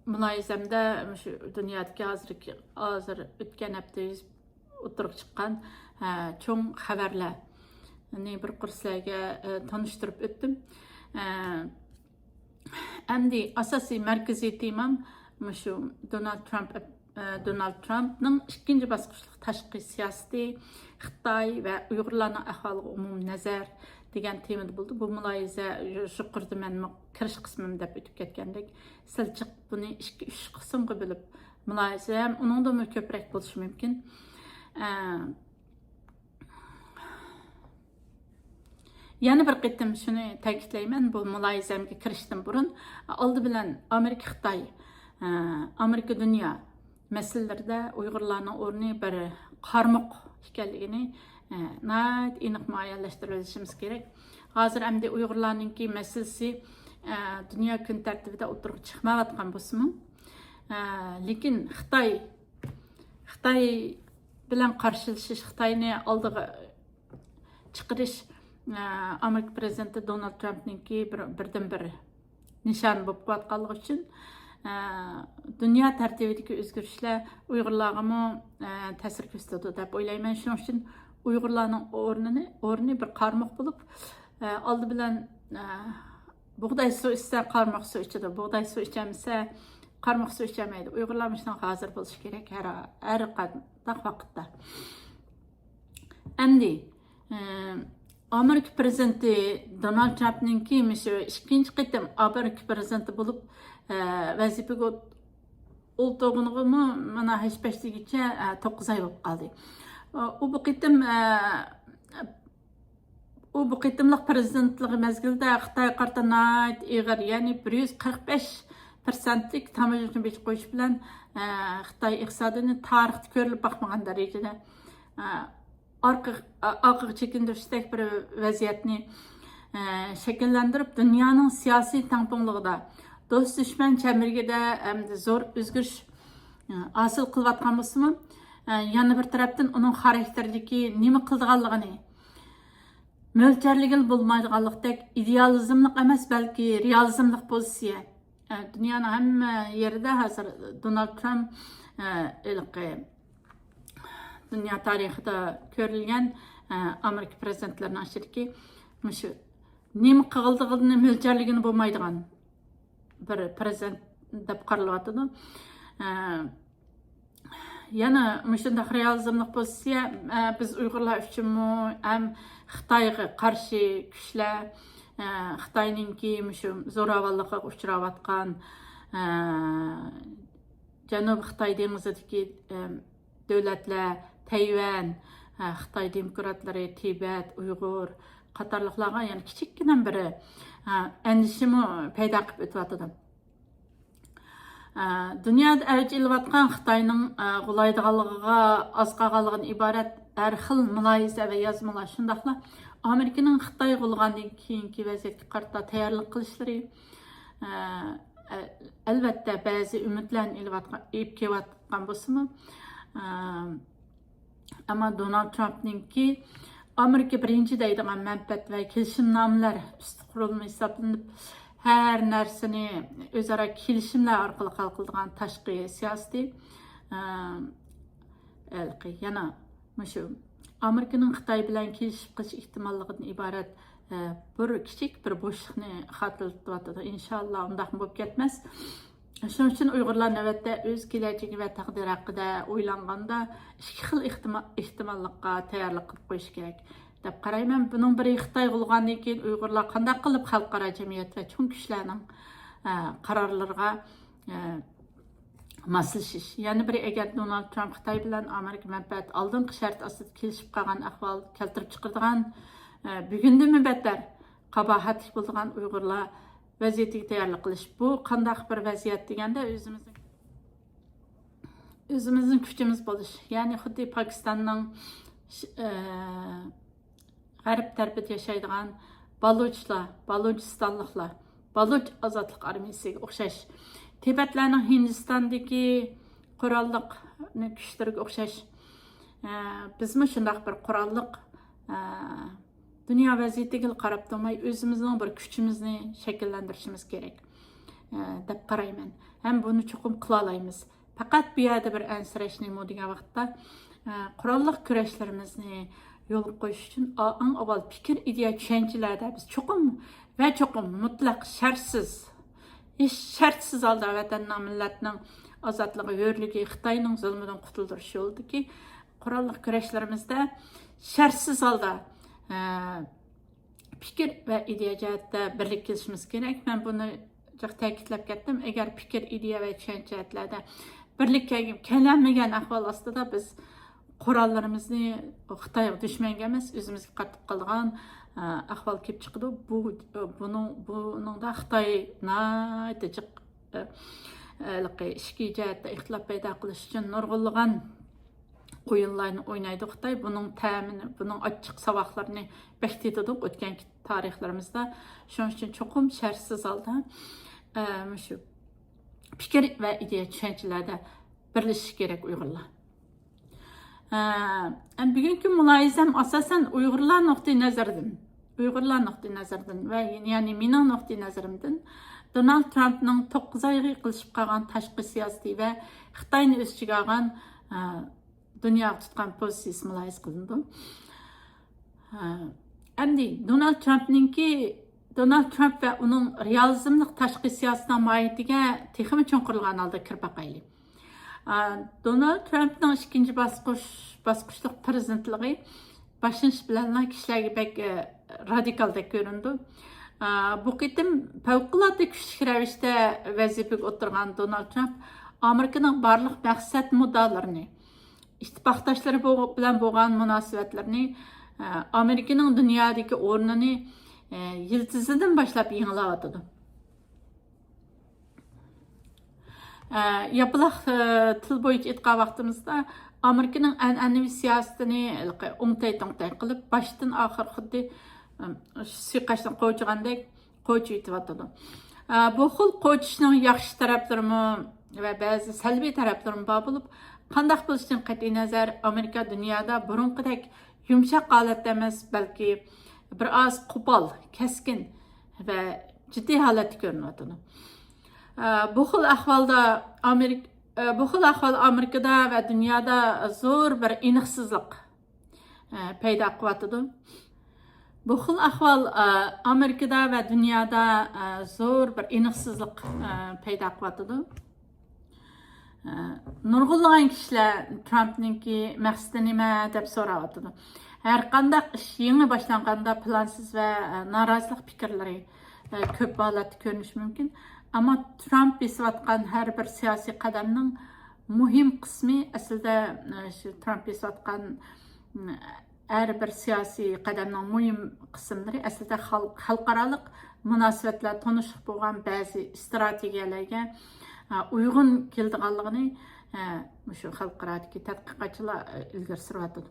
مۇلاھىزەمدە مۇشۇ دۇنيادىكى ھازىركى، ھازىر ئۆتكەن ھەپتە يۈز ئوتتۇرىغا چىققان، ئە، چوڭ خەۋەرلەرنى بىر قۇر سىلەرگە، ئە، تونۇشتۇرۇپ ئۆتتۈم. ئە، ئەمدى ئاساسىي مەركىزىي تېمام مۇشۇ دونالد ترامپ، ئە، دونالد ترامپنىڭ ئىككىنچى باسقۇچلۇق تاشقى سىياسىتى، خىتاي ۋە ئۇيغۇرلارنىڭ ئەھۋالىغا ئومۇمىي نەزەر دېگەن تېمىدا بولدى. بۇ مۇلاھىزە يۇقىرىدا مەنمۇ كىرىش قىسمىم دەپ ئۆتۈپ كەتكەندەك، سەل جىق بۇنى ئىككى، ئۈچ قىسىمغا بۆلۈپ مۇلاھىزە ھەم ئۇنىڭدىنمۇ كۆپرەك بولۇشى مۇمكىن. ئە، يەنە بىر قېتىم شۇنى تەكىتلەيمەن، بۇ مۇلاھىزەمگە كىرىشتىن بۇرۇن، ئالدى بىلەن ئامېرىكا، خىتاي، ئە، ئامېرىكا، دۇنيا مەسىلىلىرىدە ئۇيغۇرلارنىڭ ئورنى بىر قارمۇق ئىكەنلىكىنى، ئە، ناھايىتى ئېنىق مۇئەييەنلەشتۈرۈۋېلىشىمىز كېرەك. ھازىر ئەمدى ئۇيغۇرلارنىڭكى مەسىلىسى، ئە، دۇنيا كۈن تەرتىپىدە ئولتۇرغا چىقمايۋاتقان بولسىمۇ، ئە، لېكىن خىتاي، خىتاي بىلەن قارشىلىشىش، خىتاينى ئالدىغا چىقىرىش، ئە، ئامېرىكا پرېزىدېنتى دونالد ترامپنىڭكى بىر، بىردىنبىر نىشانى بولۇپ قېلىۋاتقانلىقى ئۈچۈن، ئە، دۇنيا تەرتىپىدىكى ئۆزگىرىشلەر ئۇيغۇرلارغىمۇ، ئە، تەسىر كۆرسىتىدۇ دەپ ئويلايمەن. شۇنىڭ ئۈچۈن ئۇيغۇرلارنىڭ ئورنىنى، ئورنى بىر قارمۇق بولۇپ، ئە، ئالدى بىلەن، ئە، بۇغداي سۇ ئىچسە، قارمۇق سۇ ئىچىدۇ. بۇغداي سۇ ئىچەلمىسە، قارمۇق سۇ ئىچەلمەيدۇ. ئۇيغۇرلار مۇشۇنداق ھازىر بولۇشى كېرەك ھەر، ھەر قانداق ۋاقىتتا. ئەمدى، ئە، ئامېرىكا پرېزىدېنتى دونالد ترامپنىڭكى مۇشۇ ئىككىنچى قېتىم ئامېرىكا پرېزىدېنتى بولۇپ، ئە، ۋەزىپىگە ئولتۇرغىنىغىمۇ مانا ھەش-پەش دېگۈچە، ئە، توققۇز ئاي بولۇپ قالدى. ئۇ بۇ قېتىم، ئە، ئۇ بۇ قېتىملىق پرېزىدېنتلىقى مەزگىلىدە خىتايغا قارىتا ناھايىتى ئېغىر، يەنى بىر يۈز قىرىق بەش پىرسەنتلىك تاموژنا بېجى قويۇش بىلەن، ئە، خىتاي ئىقتىسادىنى تارىختا كۆرۈلۈپ باقمىغان دەرىجىدە، ئە، ئارقا-، ئارقىغا چېكىندۈرۈشتەك بىر ۋەزىيەتنى، ئە، شەكىللەندۈرۈپ، دۇنيانىڭ سىياسىي تەڭپۇڭلۇقىدا، دوست-دۈشمەن چەمبىرىكىدە ئەمدى زور ئۆزگىرىش، ئە، ھاسىل قىلىۋاتقان بولسىمۇ، ئە، يەنە بىر تەرەپتىن ئۇنىڭ خاراكتېرىدىكى نېمە قىلىدىغانلىقىنى مۆلچەرلىگىلى بولمايدىغانلىقتەك ئىدېئالىزملىق ئەمەس، بەلكى رېئالىزملىق پوزىتسىيە. ئە، دۇنيانىڭ ھەممە يېرىدە ھازىر دونالد ترامپ، ئە، ھېلىقى دۇنيا تارىخىدا كۆرۈلگەن، ئە، ئامېرىكا پرېزىدېنتلىرىنىڭ ئىچىدىكى مۇشۇ نېمە قىلىدىغىنىنى مۆلچەرلىگىلى بولمايدىغان بىر پرېزىدېنت دەپ قارىلىۋاتىدۇ. ئە، يەنە مۇشۇنداق رېئالىزملىق پوزىتسىيە، ئە، بىز ئۇيغۇرلار ئۈچۈنمۇ ھەم خىتايغا قارشى كۈچلەر، ئە، خىتاينىڭكى مۇشۇ زوراۋانلىقىغا ئۇچراۋاتقان، ئە، جەنۇبىي خىتاي دېڭىزىدىكى، ئە، دۆلەتلەر، تەيۋەن، ئە، خىتاي دېموكراتلىرى، تىبەت، ئۇيغۇر، قاتارلىقلارغا يەنە كىچىككىنە بىر، ئە، ئەندىشىمۇ پەيدا قىلىپ ئۆتۈۋاتىدۇ. ئە، دۇنيادا ئەۋج ئېلىۋاتقان خىتاينىڭ، ئە، غۇلايدىغانلىقىغا ئاز قالغانلىقىدىن ئىبارەت ھەر خىل مۇلاھىزە ۋە يازمىلار، شۇنداقلا ئامېرىكىنىڭ خىتاي غۇلىغاندىن كېيىنكى ۋەزىيەتكە قارىتا تەييارلىق قىلىشلىرى، ئە، ئە، ئەلۋەتتە، بەزى ئۈمىدلەرنى ئېلىۋاتقان، ئېلىپ كېلىۋاتقان بولسىمۇ، ئە، ئەمما دونالد ترامپنىڭكى ئامېرىكا بىرىنچى دەيدىغان مەنپەئەت ۋە كېلىشىمنامىلەر ئۈستى قۇرۇلما ھېسابلىنىپ، ھەر نەرسىنى ئۆزئارا كېلىشىملەر ئارقىلىق ھەل قىلىدىغان تاشقى سىياسىتى، ئە، ھېلىقى يەنە مۇشۇ ئامېرىكىنىڭ خىتاي بىلەن كېلىشىپ قېلىش ئېھتىماللىقىدىن ئىبارەت، ئە، بىر كىچىك بىر بوشلۇقنى خاتىرىلىتىۋاتىدۇ. ئىنشاللا، ئۇنداقمۇ بولۇپ كەتمەس. شۇنىڭ ئۈچۈن ئۇيغۇرلار نۆۋەتتە ئۆز كېلەچىكى ۋە تەقدىرى ھەققىدە ئويلانغاندا، ئىككى خىل ئېھتىما-، ئېھتىماللىققا تەييارلىق قىلىپ قويۇشى كېرەك دەپ قارايمەن. بۇنىڭ بىرى، خىتاي غۇلىغاندىن كېيىن ئۇيغۇرلار قانداق قىلىپ خەلقئارا جەمئىيەت ۋە چوڭ كۈچلەرنىڭ، ئە، قارارلىرىغا، ئە، ماسلىشىش. يەنە بىرى، ئەگەر دونالد ترامپ خىتاي بىلەن ئامېرىكا مەنپەئەت ئالدىنقى شەرت ئاستىدا كېلىشىپ قالغان ئەھۋال كەلتۈرۈپ چىقىرىدىغان، ئە، بۈگۈندىنمۇ بەتتەر قاباھەتلىك بولىدىغان ئۇيغۇرلار ۋەزىيىتىگە تەييارلىق قىلىش. بۇ قانداق بىر ۋەزىيەت دېگەندە، ئۆزىمىزنىڭ، ئۆزىمىزنىڭ كۈچىمىز بولۇش. يەنى خۇددى پاكىستاننىڭ ش-، ئە، غەرب تەرىپىدە ياشايدىغان بالۇچلار، بالۇچىستانلىقلار، بالۇچ ئازادلىق ئارمىيىسىگە ئوخشاش، تىبەتلەرنىڭ ھىندىستاندىكى قوراللىق كۈچلىرىگە ئوخشاش، ئە، بىزمۇ شۇنداق بىر قوراللىق، ئە، دۇنيا ۋەزىيىتىگە قاراپ تۇرماي، ئۆزىمىزنىڭ بىر كۈچىمىزنى شەكىللەندۈرۈشىمىز كېرەك، ئە، دەپ قارايمەن. ھەم بۇنى چوقۇم قىلالايمىز. پەقەت بۇ يەردە بىر ئەنسىرەش نېمە دېگەن ۋاقىتتا، ئە، قوراللىق كۈرەشلىرىمىزنى يولغا قويۇش ئۈچۈن ئا-، ئەڭ ئاۋۋال پىكىر، ئىدىيە، چۈشەنچىلەردە بىز چوقۇم ۋە چوقۇم مۇتلەق شەرتسىز، ھېچ شەرتسىز ھالدا ۋەتەننىڭ، مىللەتنىڭ ئازادلىقى، ھۆرلۈكى، خىتاينىڭ زۇلمىدىن قۇتۇلدۇرۇش يولىدىكى قوراللىق كۈرەشلىرىمىزدە شەرتسىز ھالدا، ئە، پىكىر ۋە ئىدىيە جەھەتتە بىرلىككە كېلىشىمىز كېرەك. مەن بۇنى جىق تەكىتلەپ كەتتىم. ئەگەر پىكىر، ئىدىيە ۋە چۈشەنچە جەھەتلەردە بىرلىككە كەلەلمىگەن ئەھۋال ئاستىدا بىز قوراللىرىمىزنى خىتايغا دۈشمەنگە ئەمەس، ئۆزىمىزگە قارىتىپ قالىدىغان، ئە، ئەھۋال كېلىپ چىقىدۇ. بۇ، بۇنىڭ، بۇنىڭدا خىتاي ناھايىتى جىق، ئە، ھېلىقى ئىچكى جەھەتتە ئىختىلاپ پەيدا قىلىش ئۈچۈن نۇرغۇنلىغان ئويۇنلارنى ئوينايدۇ خىتاي. بۇنىڭ تەمىنى، بۇنىڭ ئاچچىق ساۋاقلىرىنى بەك تېتىدۇق ئۆتكەن تارىخلىرىمىزدا. شۇنىڭ ئۈچۈن چوقۇم شەرتسىز ھالدا، ئە، مۇشۇ پىكىر ۋە ئىدىيە چۈشەنچىلەردە بىرلىشىش كېرەك ئۇيغۇرلار. ئە، ئەم، بۈگۈنكى مۇلاھىزەم ئاساسەن ئۇيغۇرلار نۇقتىئى نەزىرىدىن، ئۇيغۇرلار نۇقتىئى نەزىرىدىن ۋە يەنى مېنىڭ نۇقتىئى نەزىرىمدىن دونالد ترامپنىڭ توققۇز ئايغا يېقىنلىشىپ قالغان تاشقى سىياسىتى ۋە خىتاينى ئۆز ئىچىگە ئالغان، ئە، دۇنياغا تۇتقان پوزىتسىيىسى مۇلاھىزە قىلىنىدۇ. ھە. ئەمدى دونالد ترامپنىڭكى، دونالد ترامپ ۋە ئۇنىڭ رېئالىزملىق تاشقى سىياسىتىنىڭ ماھىيىتىگە تېخىمۇ چوڭقۇرلىغان ھالدا كىرىپ باقايلى. ئا، دونالد ترامپنىڭ ئىككىنچى باسقۇچ، باسقۇچلۇق پىرېزىدېنتلىقى باشلىنىش بىلەنلا كىشىلەرگە بەك، ئە، رادىكالدەك كۆرۈنىدۇ. ئا، بۇ قېتىم پەۋقۇلئاددە كۈچلۈك رەۋىشتە ۋەزىپىگە ئولتۇرغان دونالد ترامپ ئامېرىكىنىڭ بارلىق مەقسەت مۇددىئالىرىنى، ئىتتىپاقداشلىرى بو-، بىلەن بولغان مۇناسىۋەتلىرىنى، ئە، ئامېرىكىنىڭ دۇنيادىكى ئورنىنى، ئە، يىلتىزىدىن باشلاپ يېڭىلاۋاتىدۇ. ئە، ياپىلاق، ئە، تىل بويىچە ئېيتقان ۋاقتىمىزدا ئامېرىكىنىڭ ئەنئەنىۋى سىياسىتىنى ھېلىقى ئوڭتەي-توڭتەي قىلىپ، باشتىن ئاخىر خۇددى، ئە، سۇيىقاشنى قوچىغاندەك قوچۇۋېتىۋاتىدۇ. ئە، بۇ خىل قوچۇشنىڭ ياخشى تەرەپلىرىمۇ ۋە بەزى سەلبىي تەرەپلىرىمۇ بار بولۇپ، قانداق بولۇشىدىن قەتئىينەزەر، ئامېرىكا دۇنيادا بۇرۇنقىدەك يۇمشاق ھالەتتە ئەمەس، بەلكى بىر ئاز قوپال، كەسكىن ۋە جىددىي ھالەتتە كۆرۈنۈۋاتىدۇ. ئە، بۇ خىل ئەھۋالدا ئامېرىك-، ئە، بۇ خىل ئەھۋال ئامېرىكىدا ۋە دۇنيادا زور بىر ئېنىقسىزلىق، ئە، پەيدا قىلىۋاتىدۇ. بۇ خىل ئەھۋال، ئە، ئامېرىكىدا ۋە دۇنيادا، ئە، زور بىر ئېنىقسىزلىق، ئە، پەيدا قىلىۋاتىدۇ. ئە، نۇرغۇنلىغان كىشىلەر ترامپنىڭكى مەقسىتى نېمە دەپ سوراۋاتىدۇ. ھەر قانداق ئىش يېڭى باشلانغاندا پىلانسىز ۋە، ئە، نارازىلىق پىكىرلىرى، ئە، كۆپ ھالەتتە كۆرۈنۈشى مۇمكىن. ئەمما ترامپ بېسىۋاتقان ھەر بىر سىياسىي قەدەمنىڭ مۇھىم قىسمى ئەسلىدە، ئە، شۇ ترامپ بېسىۋاتقان، ئە، ھەر بىر سىياسىي قەدەمنىڭ مۇھىم قىسىملىرى ئەسلىدە خەلق-، خەلقئارالىق مۇناسىۋەتلەر، تونۇشلۇق بولغان بەزى ئىستراتېگىيەلەرگە، ئە، ئۇيغۇن كېلىدىغانلىقىنى، ئە، مۇشۇ خەلقئارادىكى تەتقىقاتچىلار، ئە، ئىلگىرى سۈرۈۋاتىدۇ.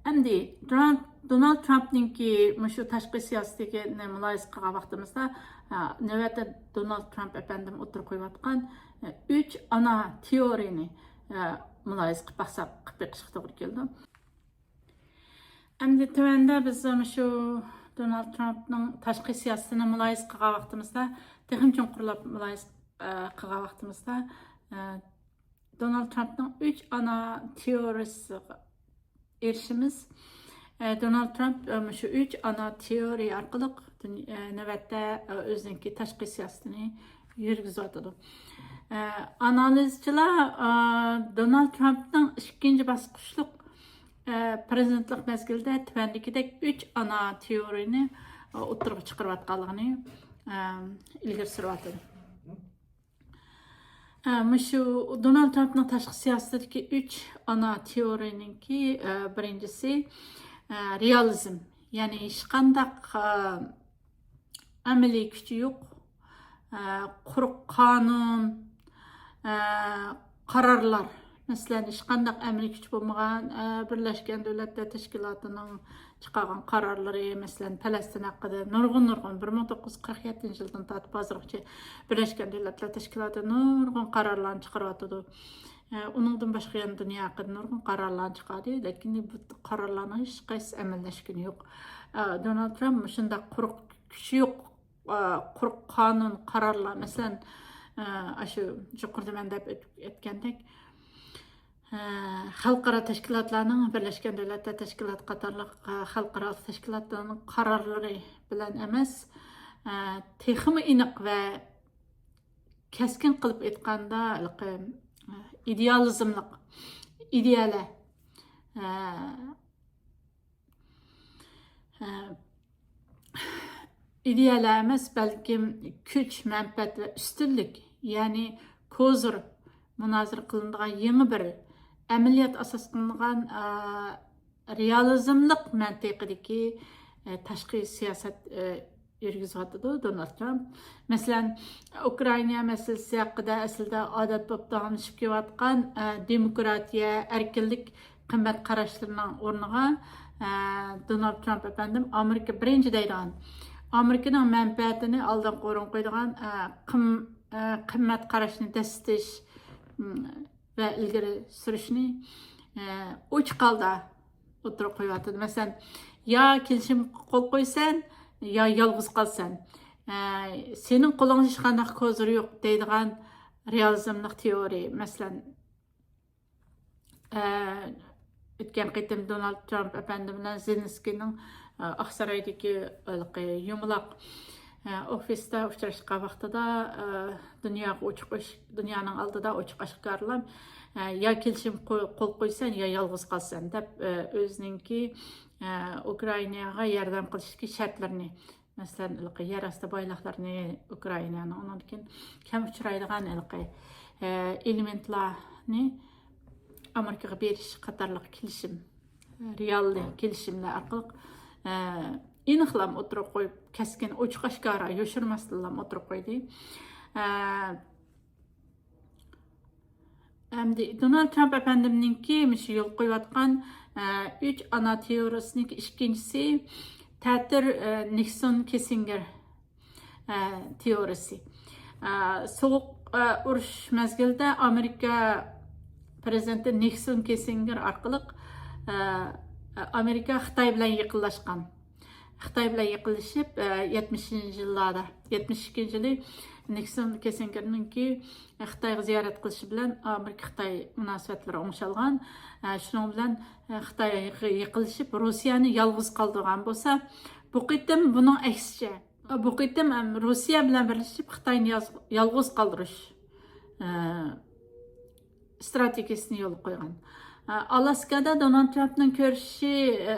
ئەمدى دونالد، دونالد ترامپنىڭكى مۇشۇ تاشقى سىياسىتىنى مۇلاھىزە قىلغان ۋاقتىمىزدا، ئە، نۆۋەتتە دونالد ترامپ ئەپەندىم ئوتتۇرىغا قويۇۋاتقان، ئە، ئۈچ ئانا تېئورىيىنى، ئە، مۇلاھىزە قىلىپ باقساق، قىلىپ بېقىشقا توغرا كېلىدۇ. ئەمدى تۆۋەندە بىز مۇشۇ دونالد ترامپنىڭ تاشقى سىياسىتىنى مۇلاھىزە قىلغان ۋاقتىمىزدا، تېخىمۇ چوڭقۇرلاپ مۇلاھىزە، ئە، قىلغان ۋاقتىمىزدا، ئە، دونالد ترامپنىڭ ئۈچ ئانا تېئورىيىسىغا ئېرىشىمىز. ئە، دونالد ترامپ، ئە، مۇشۇ ئۈچ ئانا تېئورىيە ئارقىلىق دۇنيا، ئە، نۆۋەتتە، ئە، ئۆزىنىڭكى تاشقى سىياسىتىنى يۈرگۈزۈۋاتىدۇ. ئە، ئانالىزچىلار، ئە، دونالد ترامپنىڭ ئىككىنچى باسقۇچلۇق، ئە، پىرېزىدېنتلىق مەزگىلىدە تۆۋەندىكىدەك ئۈچ ئانا تېئورىيىنى، ئە، ئوتتۇرىغا چىقىرىۋاتقانلىقىنى، ئە، ئىلگىرى سۈرۈۋاتىدۇ. ئە، مۇشۇ دونالد ترامپنىڭ تاشقى سىياسىتىدىكى ئۈچ ئانا تېئورىيىنىڭكى، ئە، بىرىنچىسى، ئە، رېئالىزم. يەنى ھېچقانداق، ئە، ئەمەلىي كۈچى يوق، ئە، قۇرۇق قانۇن، ئە، قارارلار. مەسىلەن، ھېچقانداق ئەمەلىي كۈچى بولمىغان، ئە، بىرلەشكەن دۆلەتلەر تەشكىلاتىنىڭ چىقارغان قارارلىرى، مەسىلەن، پەلەستىن ھەققىدە نۇرغۇن، نۇرغۇن، بىر مىڭ توققۇز يۈز قىرىق يەتتىنچى يىلدىن تارتىپ ھازىرغىچە بىرلەشكەن دۆلەتلەر تەشكىلاتى نۇرغۇن قارارلارنى چىقىرىۋاتىدۇ. ئە، ئۇنىڭدىن باشقا يەنە دۇنيا ھەققىدە نۇرغۇن قارارلارنى چىقاردى، لېكىن بۇ قارارلارنىڭ ھېچقايسىسى ئەمەلىيلەشكىنى يوق. ئە، دونالد ترامپ مۇشۇنداق قۇرۇق كۈچى يوق، ئە، قۇرۇق قانۇن، قارارلار، مەسىلەن، ئە، ئاشۇ يۇقىرىدا مەن دەپ ئۆت-، ئۆتكەندەك، ئە، خەلقئارا تەشكىلاتلارنىڭ، بىرلەشكەن دۆلەتلەر تەشكىلاتى قاتارلىق، ئە، خەلقئارا تەشكىلاتلارنىڭ قارارلىرى بىلەن ئەمەس، ئە، تېخىمۇ ئېنىق ۋە كەسكىن قىلىپ ئېيتقاندا، ھېلىقى، ئە، ئىدېئالىزملىق ئىدىيەلەر، ئە، ئە، ئىدىيەلەر ئەمەس، بەلكىم كۈچ، مەنپەئەت ۋە ئۈستۈنلۈك، يەنى كوزىر مۇنازىرە قىلىنىدىغان يېڭى بىر ئەمەلىيەت ئاساس قىلىنغان، ئە، رېئالىزملىق مەنتىقىدىكى، ئە، تاشقى سىياسەت، ئە، يۈرگۈزۈۋاتىدۇ دونالد ترامپ. مەسىلەن، ئۇكرائىنا مەسىلىسى ھەققىدە ئەسلىدە ئادەت بولۇپ داۋاملىشىپ كېلىۋاتقان، ئە، دېموكراتىيە، ئەركىنلىك قىممەت قاراشلىرىنىڭ ئورنىغا، ئە، دونالد ترامپ ئەپەندىم ئامېرىكا بىرىنچى دەيدىغان، ئامېرىكىنىڭ مەنپەئەتىنى ئالدىنقى ئورۇنغا قويىدىغان، ئە، قىم-، ئە، قىممەت قاراشنى دەسسىتىش، م، ۋە ئىلگىرى سۈرۈشنى، ئە، ئوچۇق ھالدا ئوتتۇرىغا قويۇۋاتىدۇ. مەسىلەن، يا كېلىشىمگە قول قويىسەن، يا يالغۇز قالىسەن. ئە، سېنىڭ قولۇڭدا ھېچقانداق كوزىر يوق دەيدىغان رېئالىزملىق تېئورىيە. مەسىلەن، ئە، ئۆتكەن قېتىم دونالد ترامپ ئەپەندى بىلەن زېلېنسكىينىڭ، ئە، ئاقسارايدىكى ھېلىقى يۇمىلاق، ئە، ئوفىستا ئۇچراشقان ۋاقتىدا، ئە، دۇنياغا ئوچۇق ئىش-، دۇنيانىڭ ئالدىدا ئوچۇق ئاشكارىلاپ، ئە، يا كېلىشىم قو-، قول قويىسەن، يا يالغۇز قالىسەن دەپ، ئە، ئۆزىنىڭكى، ئە، ئۇكرائىناغا ياردەم قىلىشتىكى شەرتلىرىنى، مەسىلەن، ھېلىقى يەر ئاستى بايلىقلىرىنى ئۇكرائىنانىڭ، ئۇنىڭدىن كېيىن كەم ئۇچرايدىغان ھېلىقى، ئە، ئېلېمېنتلارنى ئامېرىكىغا بېرىش قاتارلىق كېلىشىم، رېئاللىق كېلىشىملەر ئارقىلىق، ئە، ئېنىقلام ئوتتۇرىغا قويۇپ، كەسكىن، ئوچۇق ئاشكارا يوشۇرماستىنلا ئوتتۇرىغا قويدى. ئە، ئەمدى دونالد ترامپ ئەپەندىمنىڭكى مۇشۇ يولغا قويۇۋاتقان، ئە، ئۈچ ئانا تېئورىيىسىنىڭكى ئىككىنچىسى تەتۈر، ئە، نىكسون كىسسىنگېر، ئە، تېئورىيىسى. ئە، سوغۇق، ئە، ئۇرۇش مەزگىلىدە ئامېرىكا پىرېزىدېنتى نىكسون كىسسىنگېر ئارقىلىق، ئە، ئامېرىكا خىتاي بىلەن يېقىنلاشقان. خىتاي بىلەن يېقىنلىشىپ، ئە، يەتمىشىنچى يىللاردا، يەتمىش ئىككىنچى يىلى نىكسون كىسسىنگېرنىڭكى خىتايغا زىيارەت قىلىشى بىلەن ئامېرىكا-خىتاي مۇناسىۋەتلىرى ئوڭشالغان. ئە، شۇنىڭ بىلەن، ئە، خىتايغا يېقىنلىشىپ، روسىيەنى يالغۇز قالدۇرغان بولسا، بۇ قېتىم بۇنىڭ ئەكسىچە، بۇ قېتىم، ئەم، روسىيە بىلەن بىرلىشىپ خىتاينى ياز-، يالغۇز قالدۇرۇش، ئە، ئىستراتېگىيىسىنى يولغا قويغان. ئە، ئالاسكادا دونالد ترامپنىڭ كۆرۈشۈشى، ئە،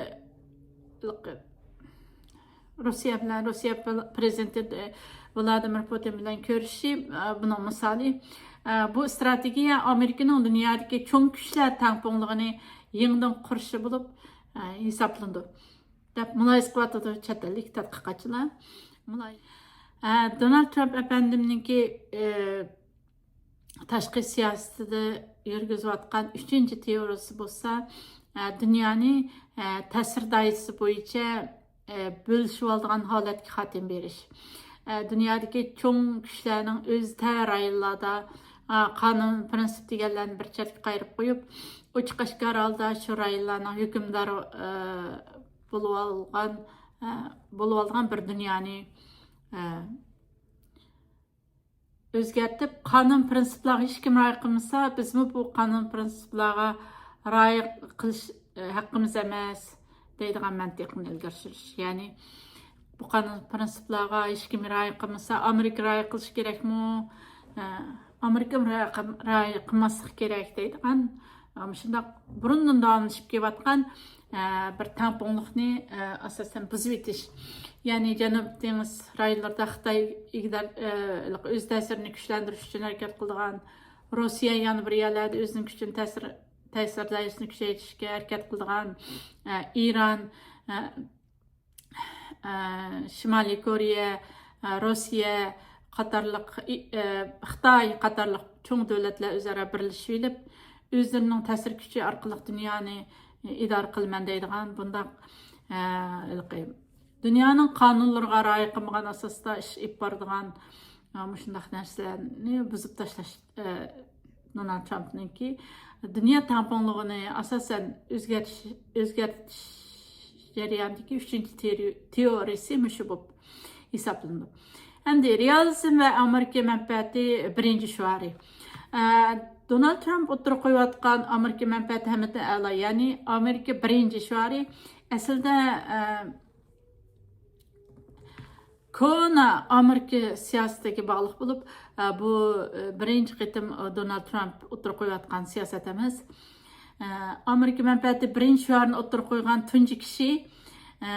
روسىيە بىلەن، روسىيە پرېزىدېنتى ۋلادىمىر پۇتىن بىلەن كۆرۈشۈشى، ئە، بۇنىڭ مىسالى. ئە، بۇ ئىستراتېگىيە ئامېرىكىنىڭ دۇنيادىكى چوڭ كۈچلەر تەڭپۇڭلۇقىنى يېڭىدىن قۇرۇشى بولۇپ، ئە، ھېسابلىنىدۇ، دەپ مۇلاھىزە قىلىۋاتىدۇ چەت ئەللىك تەتقىقاتچىلار. مۇلاھىزە-، ئە، دونالد ترامپ ئەپەندىمنىڭكى، ئە، تاشقى سىياسىتىدە يۈرگۈزۈۋاتقان ئۈچىنچى تېئورىيىسى بولسا، ئە، دۇنيانى، ئە، تەسىر دائىرىسى بويىچە، ئە، بۆلۈشۈۋالىدىغان ھالەتكە خاتىمە بېرىش. ئە، دۇنيادىكى چوڭ كۈچلەرنىڭ ئۆزى تەۋە رايونلاردا، ئە، قانۇن، پىرىنسىپ دېگەنلەرنى بىر چەتكە قايرىپ قويۇپ، ئوچۇق ئاشكارا ھالدا شۇ رايونلارنىڭ ھۆكۈمدارى، ئە، بولۇۋالغان، ئە، بولۇۋالغان بىر دۇنيانى، ئە، ئۆزگەرتىپ، قانۇن پىرىنسىپلارغا ھېچكىم رىئايە قىلمىسا، بىزمۇ بۇ قانۇن پىرىنسىپلارغا رىئايە قىلىش، ئە، ھەققىمىز ئەمەس دەيدىغان مەنتىقنى ئىلگىرى سۈرۈش. يەنى بۇ قانۇن پىرىنسىپلارغا ھېچكىم رىئايە قىلمىسا، ئامېرىكا رىئايە قىلىشى كېرەكمۇ؟ ئە، ئامېرىكا رىئايە قىل-، رىئايە قىلماسلىقى كېرەك دەيدىغان، ئە، مۇشۇنداق بۇرۇندىن داۋاملىشىپ كېلىۋاتقان، ئە، بىر تەڭپۇڭلۇقنى، ئە، ئاساسەن بۇزۇۋېتىش. يەنى جەنۇبىي دېڭىز رايونلىرىدا خىتاي ئىگىدار، ئە، ئۆز تەسىرىنى كۈچلەندۈرۈش ئۈچۈن ھەرىكەت قىلىدىغان، روسىيە يەنە بىر يەرلەردە ئۆزىنىڭ كۈچىنى تەسىر، تەسىر دائىرىسىنى كۈچەيتىشكە ھەرىكەت قىلىدىغان، ئە، ئىران، ئە، ئە، شىمالىي كورېيە، ئە، روسىيە قاتارلىق، ئى-، ئە، خىتاي قاتارلىق چوڭ دۆلەتلەر ئۆزئارا بىرلىشىۋېلىپ، ئۆزلىرىنىڭ تەسىر كۈچى ئارقىلىق دۇنيانى ئىدارە قىلىمەن دەيدىغان بۇنداق، ئە، ھېلىقى دۇنيانىڭ قانۇنلىرىغا رىئايە قىلمىغان ئاساستا ئىش ئېلىپ بارىدىغان، ئە، مۇشۇنداق نەرسىلەرنى بۇزۇپ تاشلاش، ئە، دونالد ترامپنىڭكى دۇنيا تەڭپۇڭلۇقىنى ئاساسەن ئۆزگەرتىش، ئۆزگەرتىش جەريانىدىكى ئۈچىنچى تېرى-، تېئورىيىسى مۇشۇ بولۇپ ھېسابلىنىدۇ. ئەمدى رېئالىزم ۋە ئامېرىكا مەنپەئەتى بىرىنچى شوئارى. ئە، دونالد ترامپ ئوتتۇرىغا قويۇۋاتقان ئامېرىكا مەنپەئەتى ھەممىدىن ئەلا، يەنى ئامېرىكا بىرىنچى شوئارى ئەسلىدە، ئە، كونا ئامېرىكا سىياسىتىگە باغلىق بولۇپ، ئە، بۇ، ئە، بىرىنچى قېتىم، ئە، دونالد ترامپ ئوتتۇرىغا قويۇۋاتقان سىياسەت ئەمەس. ئە، ئامېرىكا مەنپەئەتى بىرىنچى شوئارىنى ئوتتۇرىغا قويغان تۇنجى كىشى، ئە،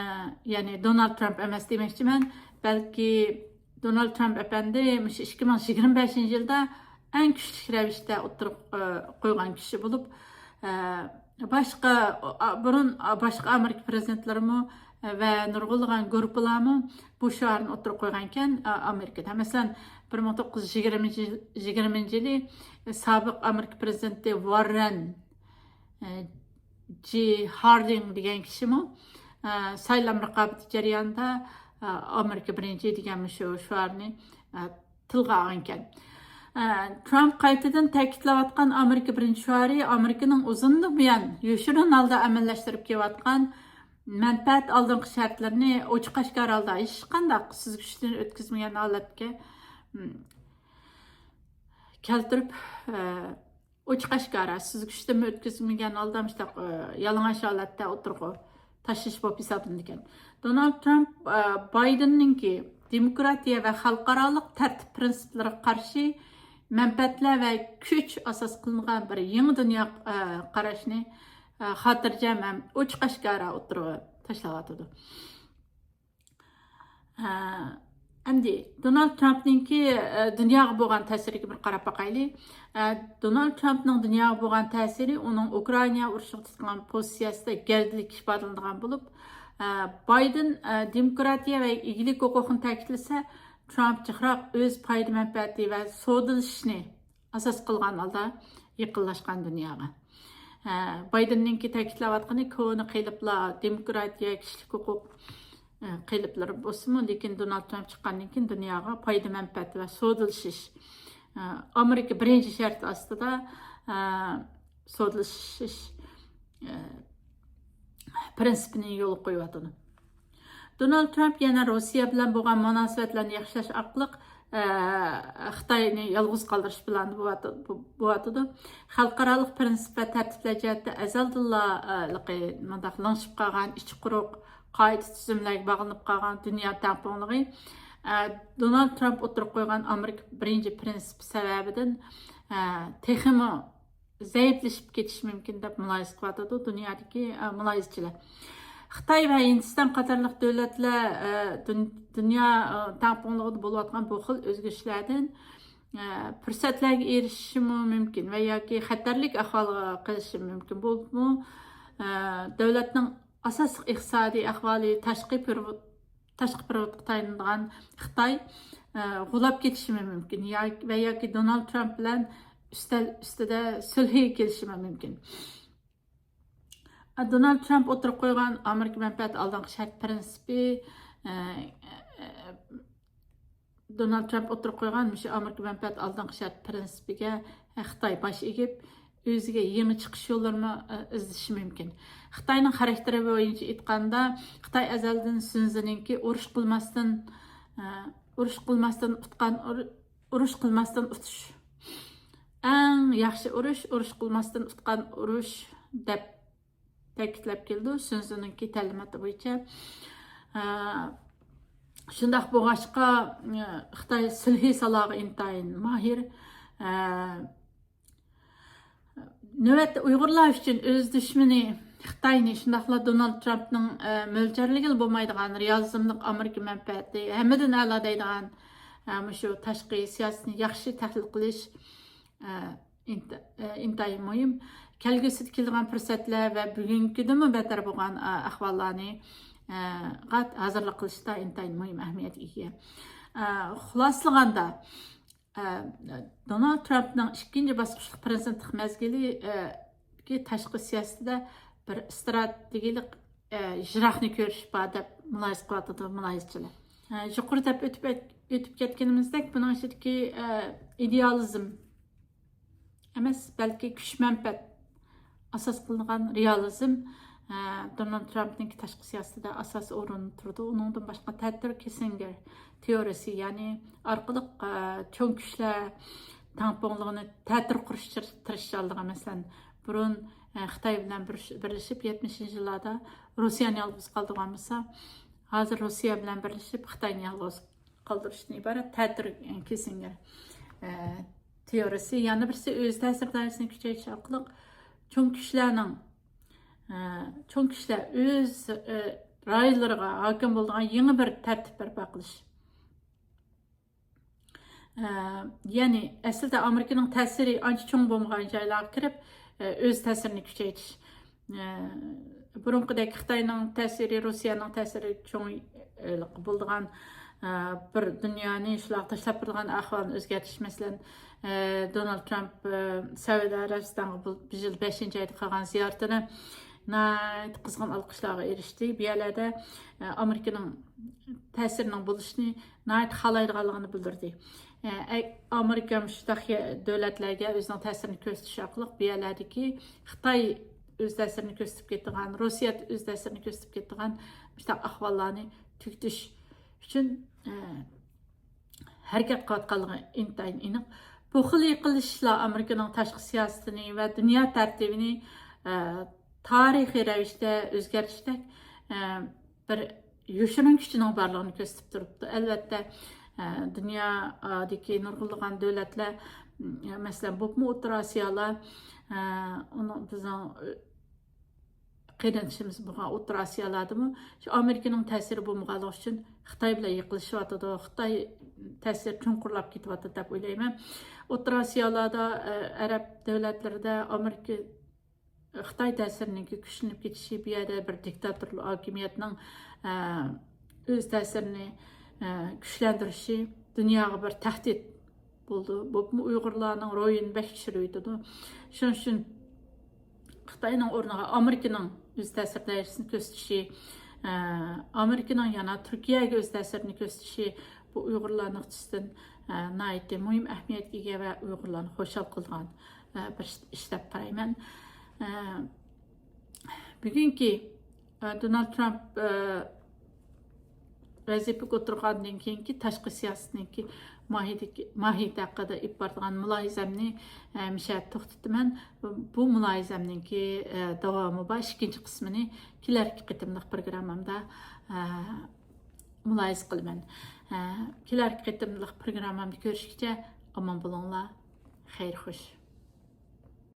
يەنى دونالد ترامپ ئەمەس دېمەكچىمەن، بەلكى دونالد ترامپ ئەپەندى مۇشۇ ئىككى مىڭ يىگىرمە بەشىنچى يىلدا ئەڭ كۈچلۈك رەۋىشتە ئوتتۇرىغا، ئە، قويغان كىشى بولۇپ، ئە، باشقا، ئا، بۇرۇن، ئا، باشقا ئامېرىكا پىرېزىدېنتلىرىمۇ، ئە، ۋە نۇرغۇنلىغان گۇرۇپپىلارمۇ بۇ شوئارنى ئوتتۇرىغا قويغانىكەن، ئا، ئامېرىكىدا. مەسىلەن، بىر مىڭ توققۇز يۈز يىگىرمە، يىگىرمىنچى يىلى سابىق ئامېرىكا پىرېزىدېنتى ۋاررېن، ئە، جى ھاردىڭ دېگەن كىشىمۇ، ئە، سايلام رىقابىتى جەريانىدا، ئە، ئامېرىكا بىرىنچى دېگەن مۇشۇ شوئارنى، ئە، تىلغا ئالغانىكەن. ئە، ترامپ قايتىدىن تەكىتلەۋاتقان ئامېرىكا بىرىنچى شوئارى ئامېرىكىنىڭ ئۇزۇندىن بۇيان يوشۇرۇن ھالدا ئەمەلىيلەشتۈرۈپ كېلىۋاتقان مەنپەئەت ئالدىنقى شەرتلىرىنى ئوچۇق ئاشكارا ھالدا ھېچقانداق سۈزگۈچتىن ئۆتكۈزمىگەن ھالەتكە، م، كەلتۈرۈپ، ئە، ئوچۇق ئاشكارا سۈزگۈچتىنمۇ ئۆتكۈزمىگەن ھالدا مۇشۇنداق، ئە، يالىڭاچ ھالەتتە ئوتتۇرىغا تاشلىشى بولۇپ ھېسابلىنىدىكەن. دونالد ترامپ، ئە، بايدېننىڭكى دېموكراتىيە ۋە خەلقئارالىق تەرتىپ پىرىنسىپلىرىغا قارشى مەنپەئەتلەر ۋە كۈچ ئاساس قىلىنغان بىر يېڭى دۇنيا، ئە، قاراشنى، ئە، خاتىرجەم ھەم ئوچۇق ئاشكارا ئوتتۇرىغا تاشلاۋاتىدۇ. ئە، ئەمدى دونالد ترامپنىڭكى، ئە، دۇنياغا بولغان تەسىرىگە بىر قاراپ باقايلى. ئە، دونالد ترامپنىڭ دۇنياغا بولغان تەسىرى ئۇنىڭ ئۇكرائىنا ئۇرۇشىغا تۇتقان پوزىتسىيەسىدە گەۋدىلىك ئىپادىلىنىدىغان بولۇپ، ئە، بايدېن، ئە، دېموكراتىيە ۋە ئىگىلىك ھوقۇقىنى تەكىتلىسە، ترامپ جىقراق ئۆز پايدا مەنپەئەتى ۋە سودىلىشىشنى ئاساس قىلغان ھالدا يېقىنلاشقان دۇنياغا. ھە، بايدېننىڭكى تەكىتلەۋاتقىنى كونا قېلىپلار، دېموكراتىيە، كىشىلىك ھوقۇق، ئە، قېلىپلىرى بولسىمۇ، لېكىن دونالد ترامپ چىققاندىن كېيىن دۇنياغا پايدا مەنپەئەت ۋە سودىلىشىش، ئە، ئامېرىكا بىرىنچى شەرتى ئاستىدا، ئە، سودىلىشىش، ئە، پىرىنسىپىنى يولغا قويۇۋاتىدۇ. دونالد ترامپ يەنە روسىيە بىلەن بولغان مۇناسىۋەتلەرنى ياخشىلاش ئارقىلىق، ئە، خىتاينى يالغۇز قالدۇرۇش پىلانىدا بولۇۋات-، بولۇۋاتىدۇ. خەلقئارالىق پىرىنسىپ ۋە تەرتىپلەر جەھەتتە ئەزەلدىنلا، ئە، ھېلىقى مۇنداق لىڭشىپ قالغان، ئىچى قۇرۇق، قائىدە تۈزۈملەرگە باغلىنىپ قالغان دۇنيا تەڭپۇڭلۇقى، ئە، دونالد ترامپ ئوتتۇرىغا قويغان ئامېرىكا بىرىنچى پىرىنسىپى سەۋەبىدىن، ئە، تېخىمۇ زەئىپلىشىپ كېتىشى مۇمكىن دەپ مۇلاھىزە قىلىۋاتىدۇ دۇنيادىكى، ئە، مۇلاھىزىچىلەر. خىتاي ۋە ھىندىستان قاتارلىق دۆلەتلەر، ئە، دۇن-، دۇنيا، ئە، تەڭپۇڭلۇقىدا بولۇۋاتقان بۇ خىل ئۆزگىرىشلەردىن، ئە، پۇرسەتلەرگە ئېرىشىشىمۇ مۇمكىن ۋە ياكى خەتەرلىك ئەھۋالغا قېلىشى مۇمكىن. بولۇپمۇ، ئە، دۆلەتنىڭ ئاساسلىق ئىقتىسادىي ئەھۋالى تاشقى پېرېۋوت-، تاشقى پېرېۋوتقا تايىنىدىغان خىتاي، ئە، غۇلاپ كېتىشىمۇ مۇمكىن ياكى، ۋە ياكى دونالد ترامپ بىلەن ئۈستەل ئۈستىدە سۈلھىگە كېلىشىمۇ مۇمكىن. دونالد ترامپ ئوتتۇرىغا قويغان ئامېرىكا مەنپەئەتى ئالدىنقى شەرت پىرىنسىپى، ئە، ئە، دونالد ترامپ ئوتتۇرىغا قويغان مۇشۇ ئامېرىكا مەنپەئەتى ئالدىنقى شەرت پىرىنسىپىگە خىتاي باش ئېگىپ، ئۆزىگە يېڭى چىقىش يوللىرىنى، ئە، ئىزدىشى مۇمكىن. خىتاينىڭ خاراكتېرى بويىچە ئېيتقاندا، خىتاي ئەزەلدىن سۈنزىنىڭكى ئۇرۇش قىلماستىن، ئە، ئۇرۇش قىلماستىن ئۇتقان ئۇر-، ئۇرۇش قىلماستىن ئۇتۇش. ئەڭ ياخشى ئۇرۇش، ئۇرۇش قىلماستىن ئۇتقان ئۇرۇش، دەپ تەكىتلەپ كېلىدۇ. سۈنزىنىڭكى تەلىماتى بويىچە. ئە، شۇنداق بولغاچقا، ئە، خىتاي سۈلھى سالاغا ئىنتايىن ماھىر. ئە، نۆۋەتتە ئۇيغۇرلار ئۈچۈن ئۆز دۈشمىنى خىتاينى، شۇنداقلا دونالد ترامپنىڭ، ئە، مۆلچەرلىگىلى بولمايدىغان رېئالىزملىق ئامېرىكا مەنپەئەتى، ھەممىدىن ئەلا دەيدىغان، ئە، مۇشۇ تاشقى سىياسىتنى ياخشى تەھلىل قىلىش، ئە، ئىنت-، ئە، ئىنتايىن مۇھىم. كەلگۈسىدە كېلىدىغان پۇرسەتلەر ۋە بۈگۈنكىدىنمۇ بەتتەر بولغان، ئە، ئەھۋاللارنى، ئە، غا ھازىرلىق قىلىشتا ئىنتايىن مۇھىم ئەھمىيەتكە ئىگە. ئە، خۇلاسىلىغاندا، ئە، دونالد ترامپنىڭ ئىككىنچى باسقۇچلۇق پىرېزىدېنتلىق مەزگىلى، ئە، كى تاشقى سىياسىتىدە بىر ئىستراتېگىيەلىك، ئە، يىراقنى كۆرۈش بار دەپ مۇلاھىزە قىلىۋاتىدۇ مۇلاھىزىچىلار. ئە، يۇقىرىدا دەپ ئۆتۈپ، ئۆتۈپ كەتكىنىمىزدەك، بۇنىڭ ئىچىدىكى، ئە، ئىدېئالىزم ئەمەس، بەلكى كۈچ مەنپەئەت ئاساس قىلىنغان رېئالىزم، ئە، دونالد ترامپنىڭكى تاشقى سىياسىتىدە ئاساسىي ئورۇندا تۇرىدۇ. ئۇنىڭدىن باشقا تەتۈر كىسسىنگېر تېئورىيىسى، يەنى ئارقىلىق، ئە، چوڭ كۈچلەر تەڭپۇڭلۇقىنى تەتۈر قۇرۇش تىر-، تىرىشچانلىقى، مەسىلەن، بۇرۇن، ئە، خىتاي بىلەن بىرلىش-، بىرلىشىپ يەتمىشىنچى يىللاردا روسىيەنى يالغۇز قالدۇرغان بولسا، ھازىر روسىيە بىلەن بىرلىشىپ خىتاينى يالغۇز قالدۇرۇشتىن ئىبارەت تەتۈر كىسسىنگېر، ئە، تېئورىيىسى. يەنە بىرسى ئۆز تەسىر دائىرىسىنى كۈچەيتىش ئارقىلىق چوڭ كۈچلەرنىڭ، ئە، چوڭ كۈچلەر ئۆز، ئە، رايونلىرىغا ھاكىم بولىدىغان يېڭى بىر تەرتىپ بەرپا قىلىش. ئە، يەنى ئەسلىدە ئامېرىكىنىڭ تەسىرى ئانچە چوڭ بولمىغان جايلارغا كىرىپ، ئە، ئۆز تەسىرىنى كۈچەيتىش. ئە، بۇرۇنقىدەك خىتاينىڭ تەسىرى، روسىيەنىڭ تەسىرى چوڭ، ئە، بولىدىغان، ئە، بىر دۇنيانى شۇلار تاشلاپ بېرىدىغان ئەھۋالنى ئۆزگەرتىش. مەسىلەن، ئە، دونالد ترامپ، ئە، سەئۇدى ئەرەبىستانغا بۇ، بۇ يىل بەشىنچى ئايدا قىلغان زىيارىتىنى ناھايىتى قىزغىن ئالقىشلارغا ئېرىشتى. بۇ يەرلەردە، ئە، ئامېرىكىنىڭ تەسىرىنىڭ بولۇشىنى ناھايىتى خالايدىغانلىقىنى بىلدۈردى. ئە، ئەي-، ئامېرىكا مۇشۇنداق يە-، دۆلەتلەرگە ئۆزىنىڭ تەسىرىنى كۆرسىتىش ئارقىلىق بۇ يەرلەردىكى خىتاي ئۆز تەسىرىنى كۆرسىتىپ كېتىدىغان، روسىيە ئۆز تەسىرىنى كۆرسىتىپ كېتىدىغان مۇشۇنداق ئەھۋاللارنى تۈگىتىش ئۈچۈن، ئە، ھەرىكەت قىلىۋاتقانلىقى ئىنتايىن ئېنىق. بۇ خىل يىقىلىشلار ئامېرىكىنىڭ تاشقى سىياسىتىنى ۋە دۇنيا تەرتىپىنى، ئە، تارىخىي رەۋىشتە ئۆزگەرتىشتەك، ئە، بىر يوشۇرۇن كۈچىنىڭ بارلىقىنى كۆرسىتىپ تۇرۇپتۇ. ئەلۋەتتە، ئە، دۇنيادىكى نۇرغۇنلىغان دۆلەتلەر، م، مەسىلەن، بولۇپمۇ ئوتتۇرا ئاسىيالار، ئە، ئۇنىڭ بىزنىڭ، ئۆ-، قېرىندىشىمىز بولغان ئوتتۇرا ئاسىيالاردىمۇ شۇ ئامېرىكىنىڭ تەسىرى بولمىغانلىقى ئۈچۈن خىتاي بىلەن يېقىنلىشىۋاتىدۇ، خىتاي تەسىرى چوڭقۇرلاپ كېتىۋاتىدۇ دەپ ئويلايمەن. ئوتتۇرا ئاسىيالاردا، ئە، ئەرەب دۆلەتلىرىدە ئامېرىكا، خىتاي تەسىرىنىڭكى كۈچلىنىپ كېتىشى، بۇ يەردە بىر دىكتاتورلۇق ھاكىمىيەتنىڭ، ئە، ئۆز تەسىرىنى، ئە، كۈچلەندۈرۈشى دۇنياغا بىر تەھدىت بولىدۇ. بولۇپمۇ ئۇيغۇرلارنىڭ روھىنى بەك چۈشۈرۈۋېتىدۇ. شۇنىڭ ئۈچۈن خىتاينىڭ ئورنىغا ئامېرىكىنىڭ ئۆز تەسىر دائىرىسىنى كۆرسىتىشى، ئە، ئامېرىكىنىڭ يەنە تۈركىيەگە ئۆز تەسىرىنى كۆرسىتىشى بۇ ئۇيغۇرلار نۇقتىسىدىن، ئە، ناھايىتى مۇھىم ئەھمىيەتكە ئىگە ۋە ئۇيغۇرلارنى خۇشال قىلىدىغان، ئە، بىر ئىش، ئىش دەپ قارايمەن. ئە، بۈگۈنكى، ئە، دونالد ترامپ، ئە، ۋەزىپىگە ئولتۇرغاندىن كېيىنكى تاشقى سىياسەتنىڭكى ماھىيىتى، ماھىيىتى ھەققىدە ئېلىپ بارىدىغان مۇلاھىزەمنى، ئە، مۇشۇ يەردە توختىتىمەن. بۇ مۇلاھىزەمنىڭكى، ئە، داۋامى بار، ئىككىنچى قىسمىنى كېلەركى قېتىملىق پروگراممامدا، ئە، مۇلاھىزە قىلىمەن. ئە، كېلەركى قېتىملىق پروگراممامدا كۆرۈشكىچە ئامان بولۇڭلار. خەير خوش.